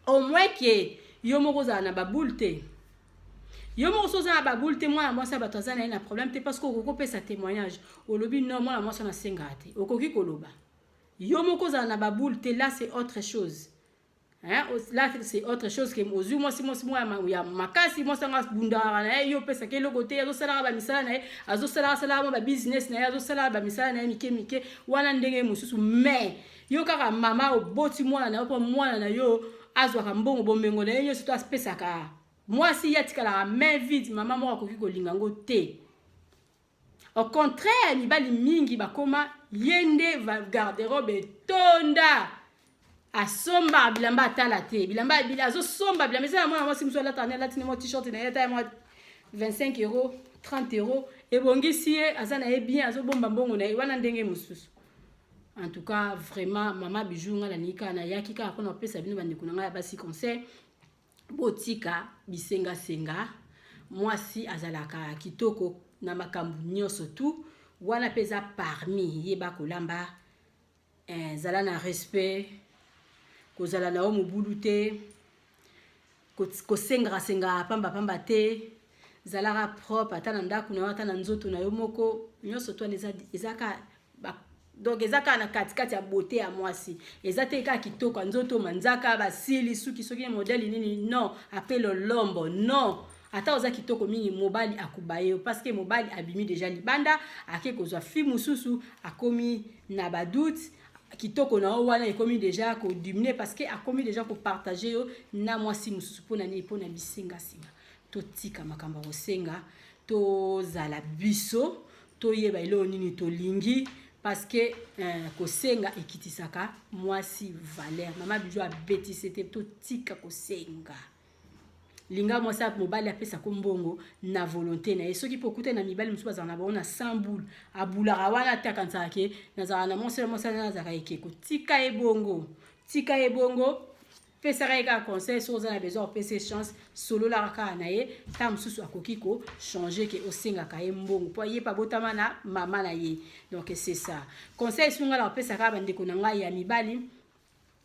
S2: Au moins ke yo moko ozala na baboule te. Yo moko so oza na baboule te, mwana mwasi ya bato aza na ye na problème te, parce que okoki kopesa témoignage, olobi: "Non, mwana mwasi wana asengaka te." Okoki koloba yo moko ozala na baboule te. Là, c'est autre chose, hein? Là, c'est autre chose ke ozwi mwasi, mwasi moko ya makasi, mwasi yango abundaka na ye, yo opesaka eloko te, azosalaka bamisala na ye, azosalaka salaka mwa babusiness na ye, azosalaka bamisala na ye mike mike wana, ndenge mosusu. Mais yo kaka mama, oboti mwana na yo mpo mwana na yo azwaka mbongo, bomengo na ye nyonso to apesaka mwasi, ye atikalaka main vide. Mama moko akoki kolinga yango te. Au contraire, mibali mingi bakoma ye nde garde-robe etonda, asomba bilamba atala te, bilamba azosomba bilamba. Eza na mwana mwasi mosusu alata, alati ne mwa t-shirt na ye, ata mwa 25 euro, 30 euro, ebongisi ye, aza na ye bien, azobomba mbongo na ye wana ndenge mosusu. En tout cas, vraiment, mama Bijou, ngai nalingi kaka, nayaki kaka mpona kopesa bino, bandeko na ngai ya basi, conseil: botika bisengasenga. Mwasi azalaka kitoko na makambo nyonso tu wana mpe eza parmi. Yeba kolamba, zala na respect, kozala na yo mobulu te, kosengaka sengaka pambapamba te, zalaka propre ata na ndako na yo, ata na nzoto na yo moko. Nyonso to wana eza kaka, donc eza kaka na katikati ya beauté ya mwasi. Eza te kaka kitoko ya nzoto, manzaka, basili suki, soki modèle nini, non, ape lolombo, non. Ata oza kitoko mingi, mobali akuba ye, parce que mobali abimi déjà libanda, ake kozwa fille mosusu, akomi na badoute. Kitoko na yo wana ekomi déjà kodiminuer, parce que akomi déjà kopartager yo na mwasi mosusu. Mpona nini? Mpona bisengasenga. Totika makambo ya kosenga, tozala biso, toyeba eloko nini tolingi, parce que kosenga ekitisaka mwasi valeur. Mama Bijou abetisi te, totika kosenga. Linga mwasi, mobali apesako mbongo na volonté na ye. Soki mpo okutani na mibali mosusu, bazala na bango na 100 boule, abulaka wana te, akanisaka ke nazalaka na mwasi na mwasi wana nazalaka ekeko. Tika ye bongo, tika ye bongo, pesaka ye kaka conseil. Soki oza na besoin opesa ye chance, sololaka kaka na ye. Ntango mosusu akoki kochanger ke osengaka ye mbongo, mpo ye mpe abotama na mama na ye. Donc c'est ça conseil esunga na kopesa kaka bandeko na ngai ya mibali.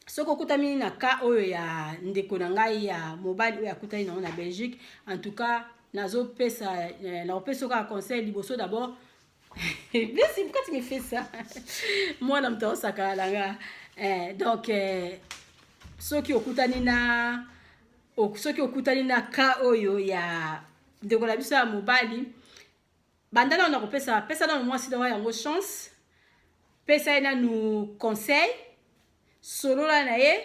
S2: Soki okutami na ka oyo ya ndeko na ngai ya mobali oyo akutani nango na Belgique, en tout cas nazopesa, nakopesa kaka conseil liboso d'abord. Blessy, pourquoi tu me fais ça? Mwana moto aosakala na nga. Donc soki okutani na ka oyo ya ndeko na biso ya mobali, banda nano na kopesa, pesa nano mwasi na yango chance, pesa ye nanu conseil, solola na ye.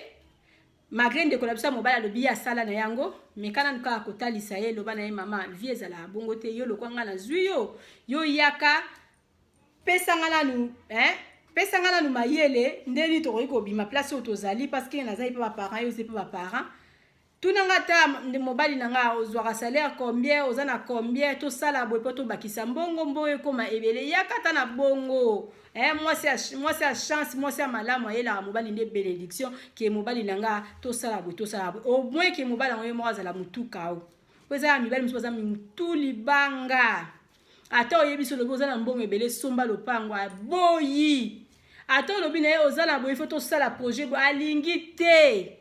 S2: Malgré ndeko na biso ya mobali alobi ye asala na yango, meka nanu kaka kotalisa ye, loba na ye: "Mama, vie ezalaka bongo te. Yo lokwa nga nazwi yo, yo yaka, pesanga nanu, hein? Pesanga nanu mayele ndeni tokoki kobima place oyo tozali, parce que nazali mpe baparent, yo ozi mpe baparent. Tunanga ata mobali na nga, ozwaka salaire combien? Oza na combien? Tosala boye mpo tobakisa mbongo, mbongo ekóma ebele. Yaka ata na bongo." Mwasi ya chance, mwasi ya malamu ayelaka mobali nde bénédiction ke mobali na nga, tosala boye, tosala boye, au moins ke mobali yango ye moko azala motuka o. Po eza ya mibali mosusu baza mitu libanga. Ata oyebi so, olobi oza na mbongo ebele, somba lopango, aboyi. Ata olobi na ye oza na boye, faut tosala projet boye, alingi te.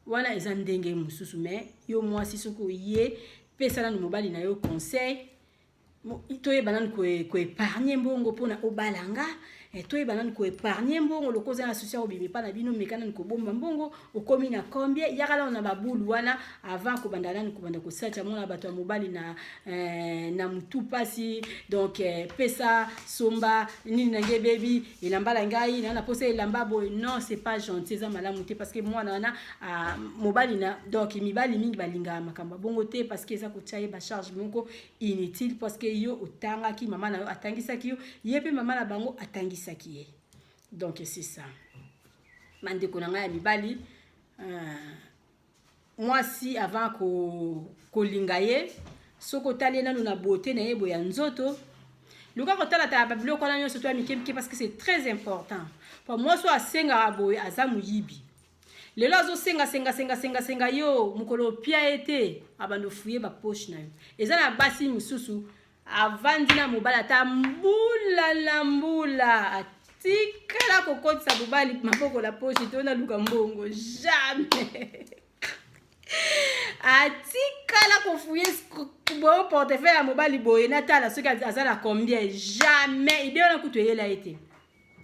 S2: Wana eza ndenge mosusu. Mais yo mwasi, soki oye, pesa nanu mobali na yo conseil: toyeba nanu koépargner mbongo mpona obalanga, toyeba nanu koépargner mbongo. Loko oza na souci ya kobima epa na bino, meka nanu kobomba mbongo. Okomi na combien? Yaka nanu na babulu wana avant kobanda nanu kobanda kosatia mona bato ya mobali na mutu mpasi. Donc pesa, somba nini na ngai, ebebi elamba na ngai, na posa elamba boye. Non, c'est pas gentil, eza malamu te, parce que mwana wana mobali na, donc mibali mingi balingaka makambo ya bongo te, parce que eza kotia ye bacharge moko inutile, parce que yo otangaki, mama na yo atangisaki yo, ye mpe mama na bango atangisaki ye. Donc c'est ça, bandeko na ngai ya mibali. Mwasi avant kolinga ye, soki otali ye nanu na beauté na ye boye ya nzoto, luka kotalatala babiloko wana nyonso to ya mike mike, parce que c'est très important. Po mwasi oyo asengaka boye aza moyibi. Lelo azosenga, senga, senga, senga, senga yo, mokolo opia ye te, abandi ofouiller bapoche na yo. Eza na basi mosusu avandi na mobali ata mbula na mbula, atikala kokotisa mobali maboko na poche te, naluka mbongo, jamais atikala kofouiller boyo portefeuille ya mobali boye, natala soki aza na combien, jamais. Idée wana kutu eyela ye te.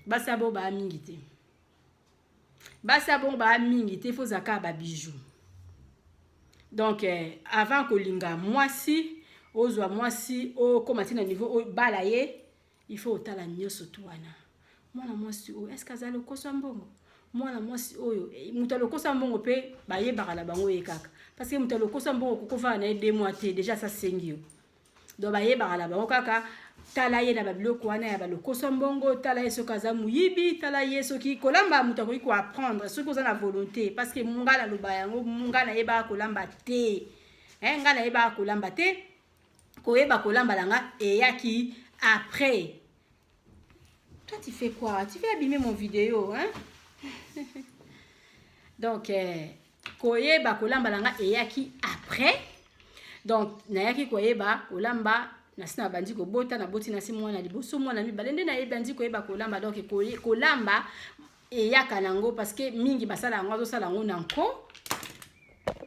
S2: Basi abo baa mingi te, basi abongo baa mingi te, faut ozala babijou. Donc avant kolinga mwasi, ozwa mwasi, okóma ti na niveau oyo bala ye, il faut otala nyonso tu wana. Mwana mwasi oyo, est-ce aza lokoso ya mbongo? Mwana mwasi oyo, moto alokoso ya mbongo mpe bayebaka na bango ye kaka, parce que moto alokoso ya mbongo kokofana na ye 2 mois te, déjà asasengi yo. Donc bayebaka na bango kaka. Tala ye na babiloko wana ya balokoso mbongo, tala ye soki aza moyibi, tala ye soki kolamba. Moto akoki koapprendre soki oza na volonté, parce que nga naloba yango, nga nayebaka kolamba te. Nga nayebaka kolamba te. Koyeba kolamba na nga eyaki après. Toi, tu fais quoi? Tu fais abîmer mon vidéo, hein? Donc koyeba kolamba na nga eyaki après. Donc nayaki koyeba kolamba nasi na bandi kobota, naboti nasi mwana liboso, mwana mibale, nde nayebandi koyeba kolamba. Donc kolamba eyaka nango, parce que mingi basala yango, azosala yango na nko.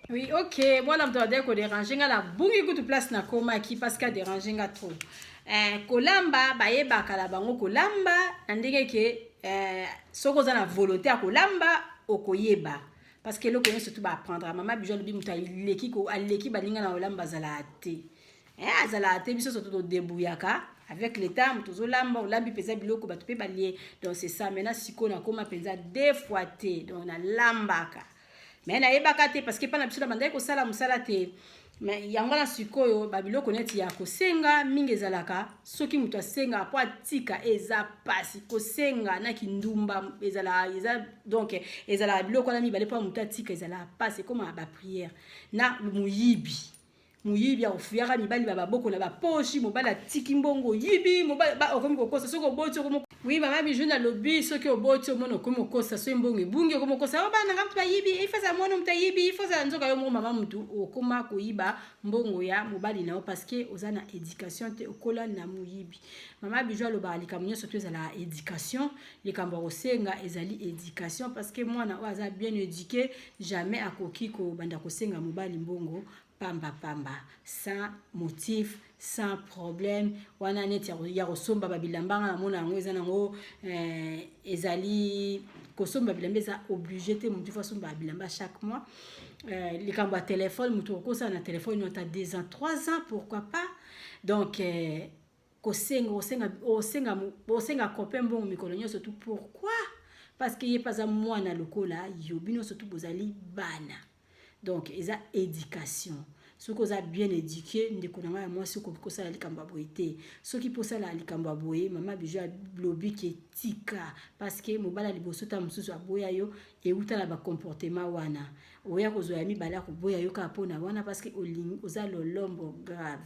S2: Oui, ok, mwana moto adai kodéranger nga, nabungi kutu place nakomaki parce que adéranger nga trop. Kolamba, bayebaka na bango kolamba na ndenge ke soki oza na volonté ya kolamba, okoyeba, parce que eloko nyonso tu baapprendre. Mama Bijou alobi moto aleki baninga na kolamba azalaka te. Azalaka te. Biso surtout todébrouillaka avec le temps. Moto ozolamba, olambi mpenza biloko, bato mpe balie. Donc c'est ça. Maintenant sikoyo nakóma mpenza deux fois te. Donc nalambaka, mais nayebaka te, parce que mpa na biso na bandaki kosala mosala te. Mais yango wana sikoyo babiloko neti ya kosenga mingi ezalaka. Soki moto asengaka mpo atika, eza pasi. Kosenga na kindumba ezalaka, eza, donc ezalaka biloko wana mibale, mpo moto atika ezalaka pasi. Ekomaka baprière na moyibi. Moyibi akofuyaka mibali ba baboko na baposhi. Mobali atiki mbongo, oyibi. Mobali okomi kokosa. Soki oboti, okomi, oui, mama Bijou nalobi, soki oboti, omona okomi kokosa. Soki mbongo ebungi, okomi kokosa: "O bana nga moto bayibi, ifazala mwana moto ayibi, ifazala." Nzoka yo moko mama motu okoma koyiba mbongo ya mobali na yo, parce que oza na éducation te, okola na moyibi. Mama Bijou alobaka likambo nyonso to ezalaka éducation. Likambo ya kosenga ezali éducation, parce que mwana oyo aza bien éduqué, jamais akoki kobanda kosenga mobali mbongo pamba pamba, sans motif, sans problème. Wana neti ya kosomba babilamba, nga namona yango eza nango ezali kosomba bilamba eza obligé te. Motu faut asomba bilamba chaque mois. Likambo ya telefone, motu okosala na telefone ata 2 ans, 3 ans, pourquoi pas? Donc kosenga, osenga, osenga, osenga copain mbongo mikolo nyonso tu, pourquoi? Parce que ye mpe aza mwana lokola yo, bino nyonso tu bozali bana. Donc eza éducation. Soki oza bien éduqué, ndeko na ngai ya mwasi, okoki kosala likambo ya boye te. Soki mpo osala likambo ya boye, mama Bijou alobi ke tika, parce que mobali ya liboso ta mosusu aboya yo, euta na bacomportement wana. Oya kozwa ya mibale, akoboya yo kaka mpona wana, parce que oza lolombo grave.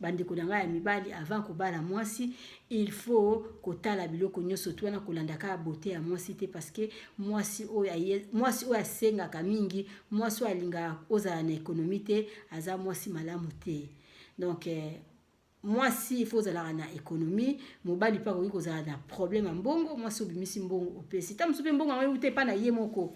S2: Bandeko na ngai ya mibali, avant kobala mwasi, il faut kotala biloko nyonso tu wana, kolanda kaka beauté ya mwasi te, parce que mwasi oyo asengaka mingi, mwasi oyo alingaka ozala na économie te, aza mwasi malamu te. Donc mwasi, il faut ozalaka na économie. Mobali mpe akoki kozala na problème ya mbongo. Mwasi obimisi mbongo, opesi ta mosusu mpe mbongo yango euta epa na ye moko.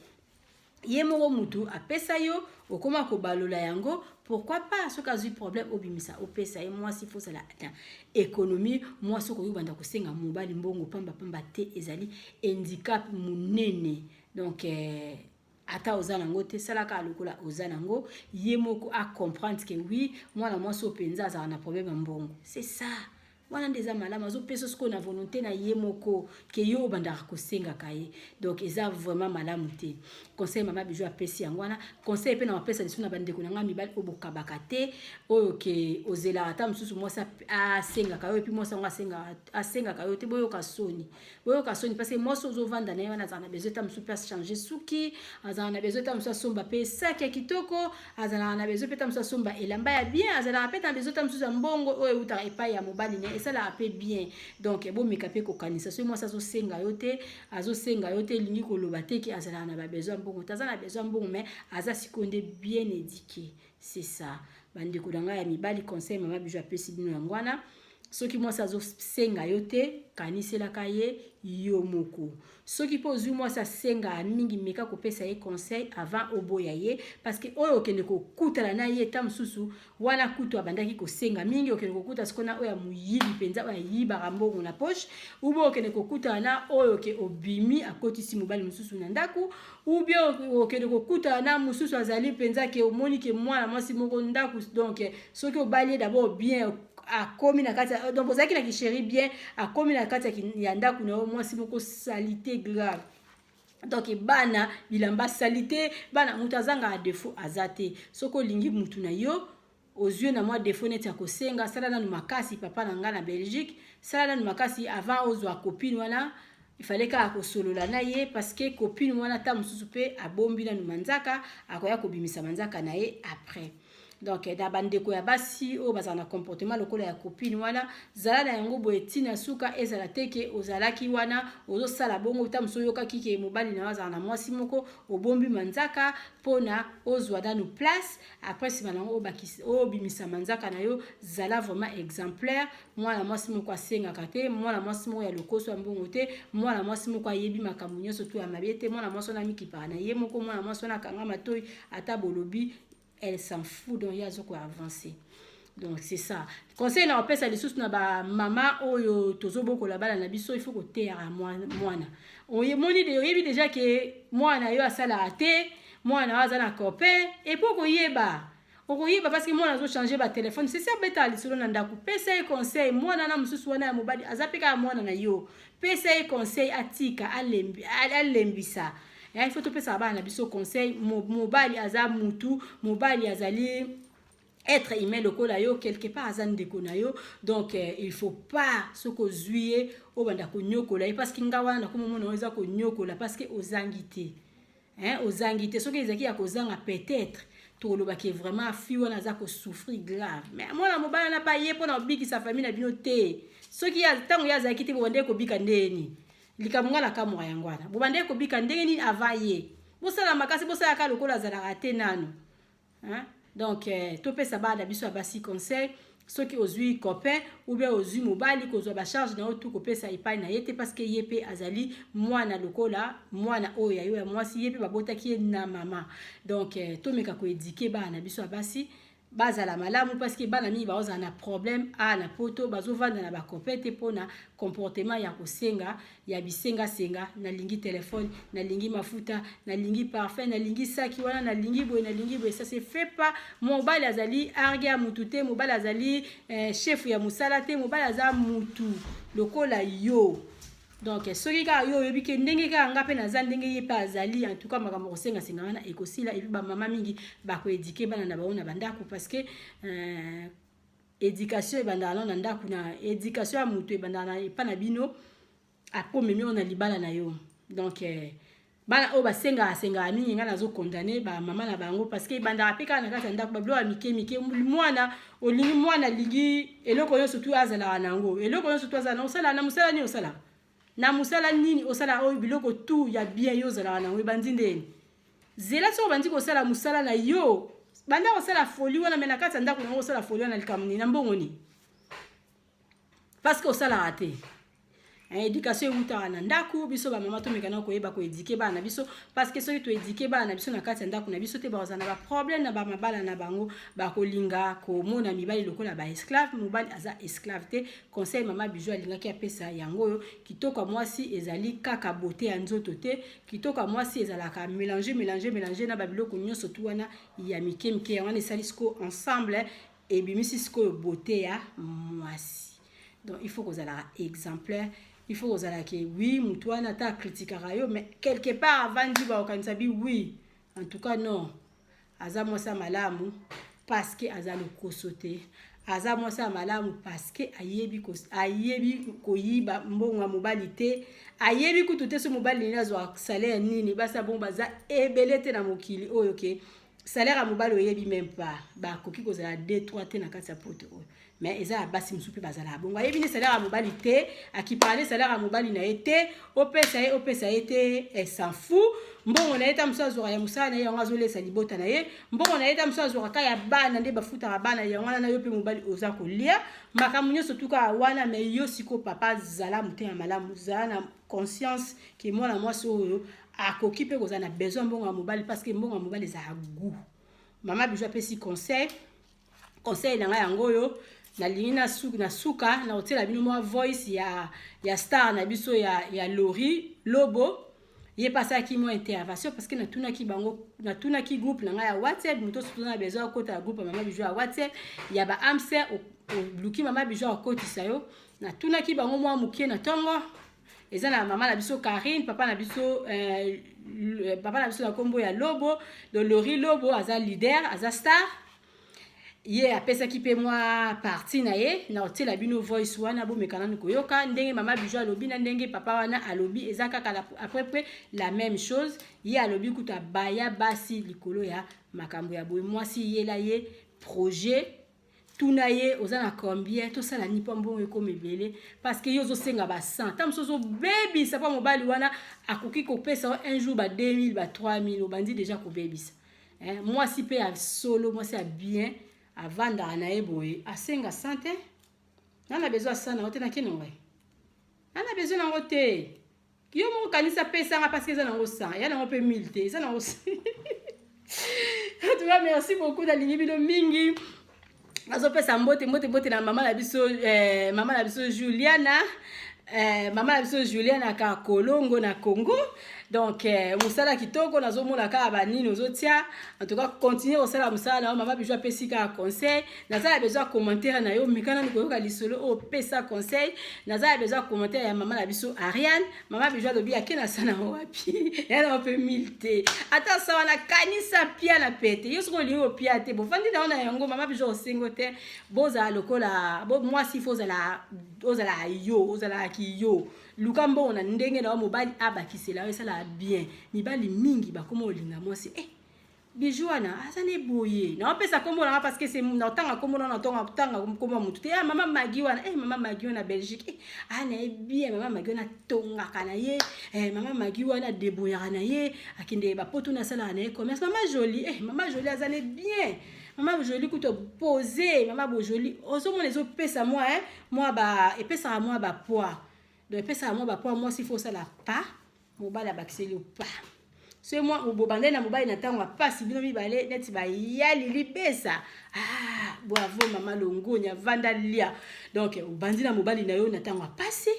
S2: Ye moko mutu apesa yo, okóma kobalola yango, pourquoi pas? Soki azwi problème, obimisa, opesa ye. Mwasi faut ozala na économie. Mwasi okoki kobanda kosenga mobali mbongo pambapamba te, ezali handicap monene. Donc ata oza nango te, salaka lokola oza nango. Ye moko acomprendre ke oui, mwana mwasi oyo mpenza azalaka na problème ya mbongo. C'est ça wana nde eza malamu. Azopesa sikoyo na volonté na ye moko ke yo obandaka kosengaka ye. Donc eza vraiment malamu te. Conseil mama Bijou apesi yango wana. Conseil mpe na bapesa lisusu na bandeko na ngai mibali oyo bokabaka te, oyo ke ozelaka ata mosusu mwasi asengaka yo, et puis mwasi yango asengaka yo te, boyoka soni, boyoka soni, parce que mwasi ozovanda na ye wana azalaka na besoin ta mosusu mpe achanger suki, azalaka na besoin ta mosusu asomba mpe saki ya kitoko, azalaka na besoin mpe ta mosusu asomba elamba ya bien, azalaka mpe na besoin ta mosusu ya mbongo oyo eutaka epai ya mobali na ye, esalaka mpe bien. Donc bomeka mpe kokanisa. Soki mwasi azosenga yo te, azosenga yo te, elingi koloba te ke azalaka na babesoin ya mbongo te. Aza na besoin ya mbongo, mais aza sikoyo nde bien éduqué. C'est ça, bandeko na ngai ya mibali, conseil mama Bijou apesi bino yango wana. Soki mwasi azosenga yo te, kaniselaka ye yo moko. Soki mpe ozwi mwasi asengaka mingi, meka kopesa ye conseil avant oboya ye, parce que oyo okende kokutana na ye ta mosusu wana kutu abandaki kosenga mingi, okende kokuta sikoyo na oyo ya moyibi mpenza, oyo ayibaka mbongo na poche, ube okende kokutana na oyo ke obimi, akotisi mobali mosusu na ndako, ube okende kokutana na mosusu azali mpenza ke omoni ke mwana mwasi moko ndako. Donc soki obali ye d'abord bien, akomi na kati, donc ozalaki na kichéri bien, akomi na kati ya ndako na yo, mwasi moko saleté grave. Donc bana bilamba saleté, bana, moto azangaka défaut aza te. Soki olingi mutu na yo, Ozwi na mwa défaut neti ya kosenga, sala nanu makasi. Papa na ngai na Belgique, sala nanu makasi avant ozwa copine wana. Ifale kaka kosolola na ye, parce que copine wana, ta mosusu mpe abombi nanu manzaka, akoya kobimisa manzaka na ye après. Donc na bandeko ya basi oyo bazala na comportement lokola ya copine wana, zala na yango boye ntina suka. Ezala te ke ozalaki wana ozosala bongo, ta mosusu oyokaki ke mobali na yo azala na mwasi moko, obombi manzaka mpona ozwa nanu place, après nsima nango obimisa manzaka na yo. Zala vraiment exemplaire. Mwana mwasi moko asengaka te, mwana mwasi moko ya lokoso ya mbongo te, mwana mwasi moko ayebi makambo nyonso to ya mabe te, mwana mwasi wana amikipaka na ye moko, mwana mwasi wana akanga matoi, ata bolobi, elle s'en fout. Donc ye azoko avancer. Donc c'est ça conseil na kopesa lisusu na bamama oyo tozobokola bana na biso. Il faut koteyaka mwana. Omoni, oyebi déjà ke mwana yo asalaka te, mwana oyo aza na copain, et puis okoyeba, okoyeba parce que mwana azochanger batelefone. Sesi abetaka lisolo na ndako, pesa ye conseil. Mwana na mosusu wana ya mobali aza mpe kaka mwana na yo, pesa ye conseil, atika, alembisa. Il faut topesaka bana na biso conseil. Mobali aza mutu, mobali azali être humain lokola yo, quelque part aza ndeko na yo. Donc il faut pas, soki ozwi ye, obanda konyokola ye, parce que nga wana nakomomona oyo eza konyokola, parce que ozangi te, hein, ozangi te. Soki ezalaki ya kozanga, peut-être tokolobaki vraiment fille wana aza kosouffrir grave. Mais mwana mobali wana pa ye mpona kobikisa famille na bino te. Soki ntango ye azalaki te, bobandeki kobika ndeni? Likambo nga na kamwa yango wana, bobandeki kobika ndenge nini avant ye? Bosala makasi, bosalaka lokola azalaka te nano, hein? Donc topesa bana na biso ya basi conseil. Soki ozwi copain ou bien ozwi mobali, kozwa bacharge na yo tu kopesa epai na ye te, parce que ye mpe azali mwana lokola mwana oyo ya yo ya mwasi, ye mpe babotaki ye na mama. Donc tomeka koéduquer bana na biso ya basi bazala malamu, parce que bana mingi baozala na problème a na Poto, bazovanda na bacopain te mpona comportement ya kosenga, ya bisengasenga: nalingi telefone, nalingi mafuta, nalingi parfum, nalingi saki wana, nalingi boye, nalingi boye. Ça se fait pas. Mobali azali arge ya mutu te, mobali azali chef ya mosala te, mobali aza mutu lokola yo. Donc soki kaka yo oyebi ke ndenge kaka nga mpe naza, ndenge ye mpe azali, en tout cas makambo kosengasenga wana ekosila. Et puis bamama mingi bakoéduquer bana na bango na bandako, parce que éducation ebandaka nano na ndako. Na éducation ya moto ebandaka na epa na bino, akomemi oyo na libala na yo. Donc bana oyo basengaka sengaka mingi, ngai nazocondamner bamama na bango, parce que ebandaka mpe kaka na kati ya ndako. Babiloko ya mike mike, mwana olingi, mwana alingi eloko nyonso tu azalaka na yango, eloko nyonso tu azala na osala na mosala nini, osalaka na mosala nini, osala oyo biloko tu ya bien yo ozalaka nango ebandi ndeni? Zela soki obandi kosala mosala na yo, banda kosala folie wana. Mais na kati ya ndako nango, osala folie wana likambo nini, na mbongo nini? Parce que osalaka te. Éducation ewutaka na ndako. Biso bamama tomekana koyeba koéduquer bana na biso, parce que soki toéduquer bana na biso na kati ya ndako na biso te, bakozala na baproblème na bamabala na bango, bakolinga komona mibali lokola baesclave. Mobali aza esclave te. Conseil mama Bijou alingaki apesa yango oyo: kitoko ya mwasi ezali kaka beauté ya nzoto te. Kitoko ya mwasi ezalaka mélange, mélange, mélange na babiloko nyonso tu wana ya mike mike. Yango wana esali sikoyo ensemble, ebimisi sikoyo beauté ya mwasi. Donc il faut kozalaka exemplaire, il faut kozala ke oui, motu wana ata acritiquaka yo, mais quelque part avandi, bakokanisa bi oui, en tout cas non, aza mwasi ya malamu parce que aza lokoso te, aza mwasi ya malamu parce que ayebi koyiba mbongo ya mobali te, ayebi kutu te so mobali nini azwa salaire nini. Basi bongo baza ebele te na mokili oyo ke salaire ya mobali oyebi même pas. Bakoki kozala 2 3 te na kati ya Poto oyo, mais eza ya basi mosusu mpe bazalaka bongo, ayebi nde salaire ya mobali te, akipaka nde salaire ya mobali na ye te, opesa ye, opesa ye te, s'en fout. Mbongo na ye ta mosusu azwaka ya mosala na ye, yango azolesa libota na ye. Mbongo na ye ta mosusu azwaka ka ya bana, nde bafutaka bana, yango wana na yo mpe mobali oza kolia makambo nyonso tuka wana. Mais yo sikoyo papa, zala motema malamu, zala na conscience ke mwana mwasi oyo akoki mpe kozala na besoin mbongo ya mobali, parce que mbongo ya mobali ezala goût. Mama Bijou apesi conseil. Conseil na ngai yango oyo nalingi na suka na kotiela bino mwa voice ya star na biso ya Lori Lobo. Ye mpe asalaki mwa intervention, parce que natunaki bango, natunaki groupe na ngai ya WhatsApp. Moto oso toza na besoin akota ya groupe ya mama Bijou ya WhatsApp ya baamser, oluki mama Bijou, akotisa yo. Natunaki bango mwa mokie na ntongo. Eza na mama na biso Karine, papa na biso papa na biso na nkombo ya Lobo. Donc Lori Lobo aza leader, aza star. Ye apesaki mpe mwa partie na ye. Na otiela bino voice wana, bomeka nanu koyoka ndenge mama Bijou alobi na ndenge papa wana alobi. Eza kaka à peu près la même chose. Ye alobi kutu abaya basi likolo ya makambo ya boye. Mwasi, yela ye projet, tuna ye: oza na combien? Tosala nini mpo mbongo ekoma ebele? Parce que ye ozosenga ba 100, ta mosusu ozobebisa, mpo mobali wana akoki kopesa yo un jour ba 2000, ba 3000, obandi déjà kobebisa. Mwasi mpe ya solo, mwasi ya bien, avandaka na ye boye, asenga 100 te. Nga na besoin ya 100 nango te, nakende ngai, nga na besoin nango te. Yo moko kanisa, pesanga, parce que eza nango 100 ya nango mpe 1000 te, eza nango. En tout cas, merci beaucoup, nalingi bino mingi. Nazopesa mbote, mbote, mbote na mama na biso, mama na biso Juliana, mama na biso Juliana Kakolongo na Congo. Donc mosala kitoko, nazomona kaka banini ozotia. En tout cas, continue kosala mosala na yo. Mama Bijou apesi kaka conseil. Naza na besoin ya commentaire na yo. Meka nanu koyoka lisolo oyo, opesa conseil. Naza na besoin ya commentaire ya mama na biso Ariane. Mama Bijou alobi ake na sa nango wapi? Ya nango mpe mile te, ata sa wana. Kanisa pia na pete. Yo soki olingi opia te, bofandi na yo na yango. Mama Bijou osengo te, bozala lokola mwasi. Fo ozala, ozala yo, ozalaki yo. Luka mbongo na ndenge na yo, mobali abakisela yo, esalaka bien. Mibali mingi bakoma olinga mwasi. Bijou wana aza ne boye. Naopesa nkombo nanga parce que naotanga nkombo na, natanga nkombo ya motu te. Ah, mama Magi wana, mama Magi wana Belgique, ah, na ye bien. Mama Magi wana atongaka na ye, mama Magi wana adeboyaka na ye, akende bapoto, na asalaka na ye commerce. Mama Joli, mama Joli aza ne bien. Mama Joli kutu pose. Mama Bojoli, ozomona, ezopesa mwa, mwa ba, epesaka mwa bapoids. Donc epesaka mwa bapoids. Mwasi, fo osala pa mobali abakiseli yo pa. So mwa bobandai na mobali na ntango ya pasi, bino mibale neti bayali libesa. Ah, bravo mama Longoni, avanda lia. Donc obandi na mobali na yo na ntango ya pasi.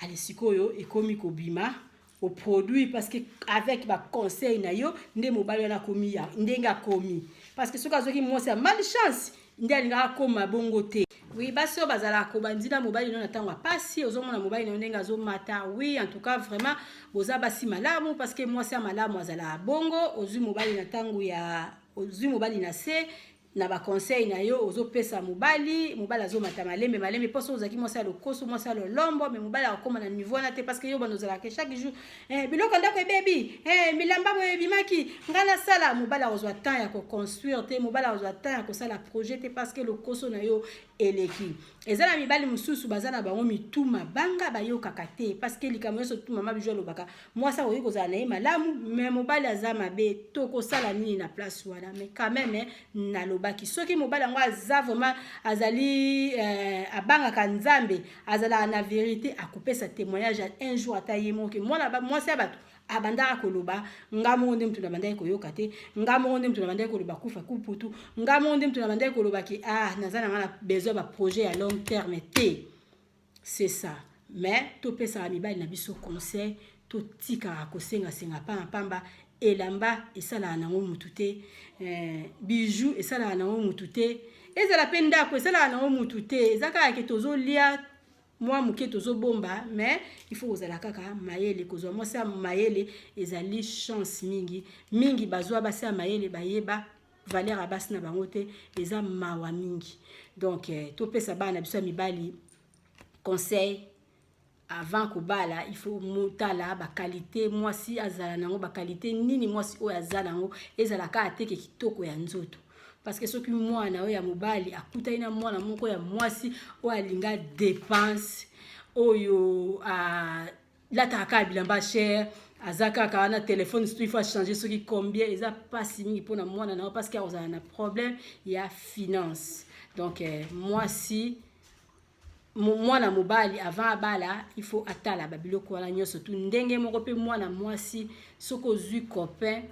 S2: Ale, sikoyo ekomi kobima oproduit, parce que avec baconseil na yo nde mobali wana akomi ya ndenge akomi. Parce que soki azwaki mwasi ya malchance, nde alingaka akóma bongo te. Oui, basi oyo bazalaka kobandi na mobali no na ntango ya pasi, ozomona mobali na yo ndenge azomata. Oui, en tout cas, vraiment boza basi malamu, parce que mwasi ya malamu azalaka bongo. Ozwi mobali na ntango ya, ozwi mobali na se na baconseil na yo, ozopesa mobali, mobali azomata malembe malembe. Mposo ozalaki mwasi ya lokoso, mwasi ya lolombo, mais mobali akokóma na niveau wana te, parce que yo bando ozalaka chaque jour, biloko ndako ebebi, bilamba boye ebimaki, ngai nasala. Mobali akozwa temps ya koconstruire te, mobali akozwa temps ya kosala projet te, parce que lokoso na yo eleki. Eza na mibali mosusu baza na bango mitu mabanga, bayokaka te, parce que likambo nyonso tu mama Bijou alobaka, mwasi akoki kozala na ye malamu, mais mobali aza mabe, tokosala nini na place wana? Mais quand même, nalobaki, soki mobali yango aza vraiment, azali abangaka Nzambe, azalaka na vérité, akopesa témoignage un jour ata ye moko. Mwana mwasi ya bato abandaka koloba: nga moko nde mutu nabandaki koyoka te, nga moko nde mutu nabandaki koloba kufa kuputu, nga moko nde mutu nabandaki koloba ke ah, naza na nga na besoin baprojet ya long terme te. C'est ça. Mais topesaka mibali na biso conseil, totikaka kosengasenga pamba pamba. Elamba esalaka nango mutu te, bijou esalaka nango mutu te, ezala mpe ndako esalaka nango mutu te. Eza kaka ke tozolia mwa moke, tozobomba, mais il faut kozala kaka mayele. Kozwa mwasi ya mayele ezali chance mingi mingi. Bazwa basi ya mayele, bayeba valeur ya basi na bango te, eza mawa mingi. Donc topesa bana na biso ya mibali conseil avant kobala. Il faut motala baqualité mwasi azala nango, baqualité nini mwasi oyo aza nango. Ezala kaka teke kitoko ya nzoto, parce que soki mwana oyo ya mobali akutani na mwana moko ya mwasi oyo alinga dépense, oyo alataka kaka bilamba cher, aza kaka wana telefone, surtout il faut achanger soki combien, eza mpasi mingi mpona mwana na yo, parce que akozala na problème ya finance. Donc mwasi, mwana mobali avant abala, il faut atala babiloko wana nyonso tu. Ndenge moko mpe mwana mwasi, soki ozwi copain,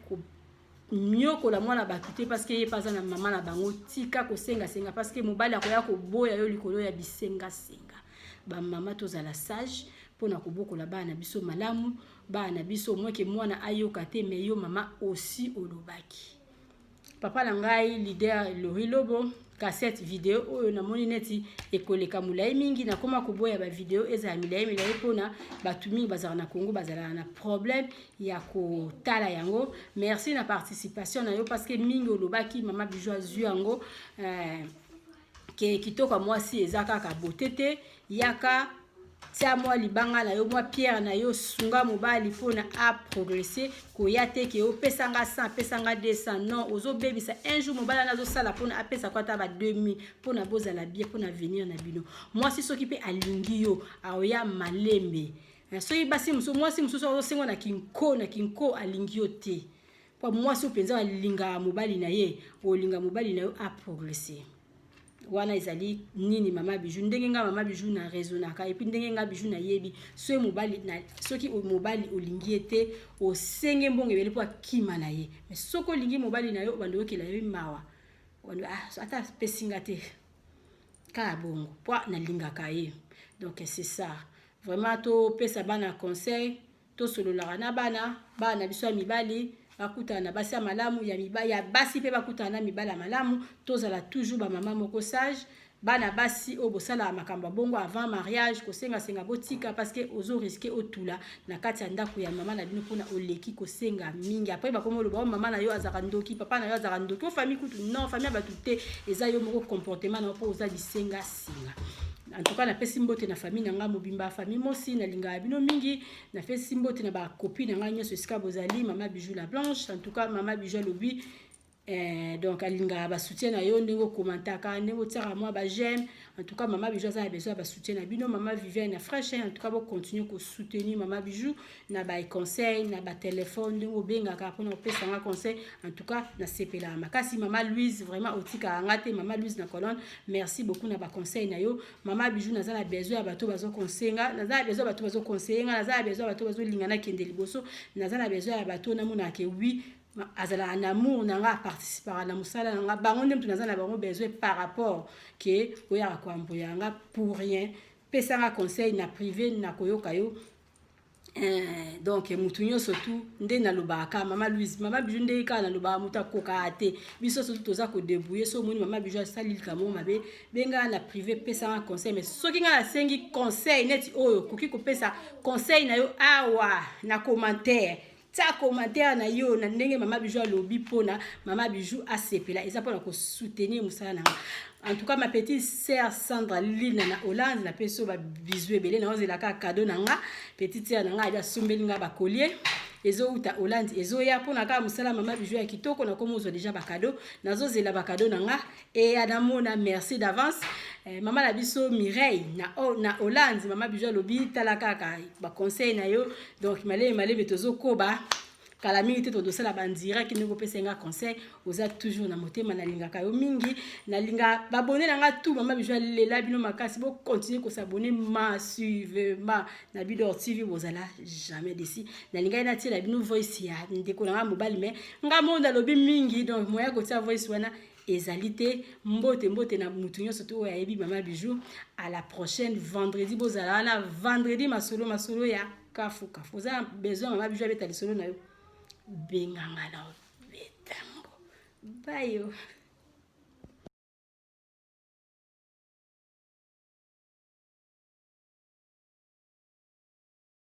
S2: nyokola mwana bato te, parce que ye mpe aza na mama na bango. Tika kosengasenga, parce que mobali akoya koboya yo likolo ya bisengasenga. Bamama, tozala sage mpona kobokola bana na biso malamu. Bana na biso, moke mwana ayoka te, mais yo mama osi olobaki. Papa na ngai, leader Lori Lobo. Cassette video oyo namoni neti ekoleka molai mingi. Nakoma koboya bavideo ezala milai milai mpona bato mingi bazalaka na Congo, bazalaka na problème ya kotala yango. Merci na participation na yo, parce que mingi olobaki mama Bijou azwi yango ke kitoko ya mwasi eza kaka beauté te. Yaka tia mwa libanga na yo, mwa pierre na yo, sunga mobali mpona aprogresse. Koya te ke opesanga 100, apesanga 200, non, ozobebisa. Un jour mobali wana azosala mpona apesa ko ata ba 2000 mpona bozala bien, mpona avenir na bino. Mwasi soki mpe alingi yo, aoya malembe. Soki basi mosusu, mwasi mosusu azosengwa na kinko na kinko, alingi yo te. Mpo mwasi oyo mpenza alingaka mobali na ye, olinga mobali na yo aprogresse. Wana ezali nini, mama Bijou? Ndenge nga mama Bijou na raisonnaka, et puis ndenge nga Bijou nayebi, soki mobali na, soki mobali olingi ye te, osenge mbongo ebele mpo akima na ye. Mais soki olingi mobali na yo, obanda oyokela ye mawa, ah, ata apesinga te, kaka bongo mpo nalingaka ye. Donc c'est ça vraiment. Topesa bana conseil, tosololaka na bana, bana na biso ya mibali bakutana na basi ya malamu, ya mibali, ya basi mpe bakutana na mibali ya malamu. Tozala toujours bamama moko sage. Bana basi oyo bosalaka makambo ya bongo avant mariage, kosengasenga, botika, parce que ozorisquer otula na kati ya ndako ya mama na bino mpona oleki kosenga mingi. Après bakomi oloba: "O mama na yo azalaka ndoki, papa na yo azalaka ndoki, o famille kutu." Non, famille ya bato te, eza yo moko, comportement na yo, mpo oza bisengasenga. En tout cas, napesi mbote na famille na ngai mobimba, famille Mosi, nalingaka bino mingi. Napesi mbote na bacopines na ngai nyonso esika bozali. Mama Bijou la Blanche, en tout cas mama Bijou alobi donc alingaka basoutien na yo, ndenge okomantaka, ndenge otiaka mwa baj'aime. En tout cas, mama Bijou aza na besoin ya basoutien na bino. Mama Viviane na Fraîche, en tout cas bocontinue kosoutenir mama Bijou na baconseil, na batelefone, ndenge obengaka mpona kopesanga conseil. En tout cas, nasepelaka makasi. Mama Louise, vraiment otikaka nga te. Mama Louise na Colonne, merci beaucoup na baconseil na yo. Mama Bijou, naza na besoin ya bato bazoconseiller nga, naza na besoin ya bato bazoconseiller nga, naza na besoin ya bato bazolinga nakende liboso, naza na besoin ya bato namonaka ke oui, azalaka na amour na nga, aparticipaka na mosala na nga. Bango nde moto naza na bango besoin, par rapport ke oyaka koamboya nga pour rien. Pesanga conseil na privé, na koyoka yo. Donc motu nyonso tu, nde nalobaka, mama Louise, mama Bijou, nde kaka nalobaka, moto akokaka te. Biso surtout toza kodébrouiller. So omoni mama Bijou asali likambo mabe, bengaka na privé, pesanga conseil. Mais soki ngai nasengi conseil neti oyo, okoki kopesa conseil na yo awa na commentaire. Tia commentaire na yo na ndenge mama Bijou alobi, mpona mama Bijou asepela. Eza mpona kosoutenir mosala na nga. En tout cas, ma petite sœur Sandra Lina na Hollande, napesi oyo babisous ebele. Na ozelaka cadeau na nga. Petite sœur na nga abi asombeli nga bacollier, ezowuta Hollande, ezoya mpona kaka mosala mama Bijou ya kitoko. Nakomi ozwa déjà bacadeau, nazozela bacadeau na nga eya namona. Merci d'avance. Mama na biso Mireille na Hollande, mama Bijou alobi tala kaka baconseil na yo. Donc malebe malebe tozokoba, kala mingi te todosala bandirect. Ndenge opesa nga conseil, oza toujours na motema, nalingaka yo mingi. Nalinga baabonnés na nga tout. Mama Bijou alela bino makasi. Bocontinue kos'abonner massivement na Bidor TV, bozala jamais déçus. Nalingai natiela bino voice ya ndeko na nga mobali, mais nga mo nalobi mingi, donc moya kotia voice wana ezali te. Mbote, mbote na mutu nyonso to oyo ayebi mama Bijou. À la prochaine vendredi, bozala wana vendredi, masolo, masolo ya kafu kafu. Oza besoin mama Bijou abeta lisolo na yo, benganga na obetango bayo.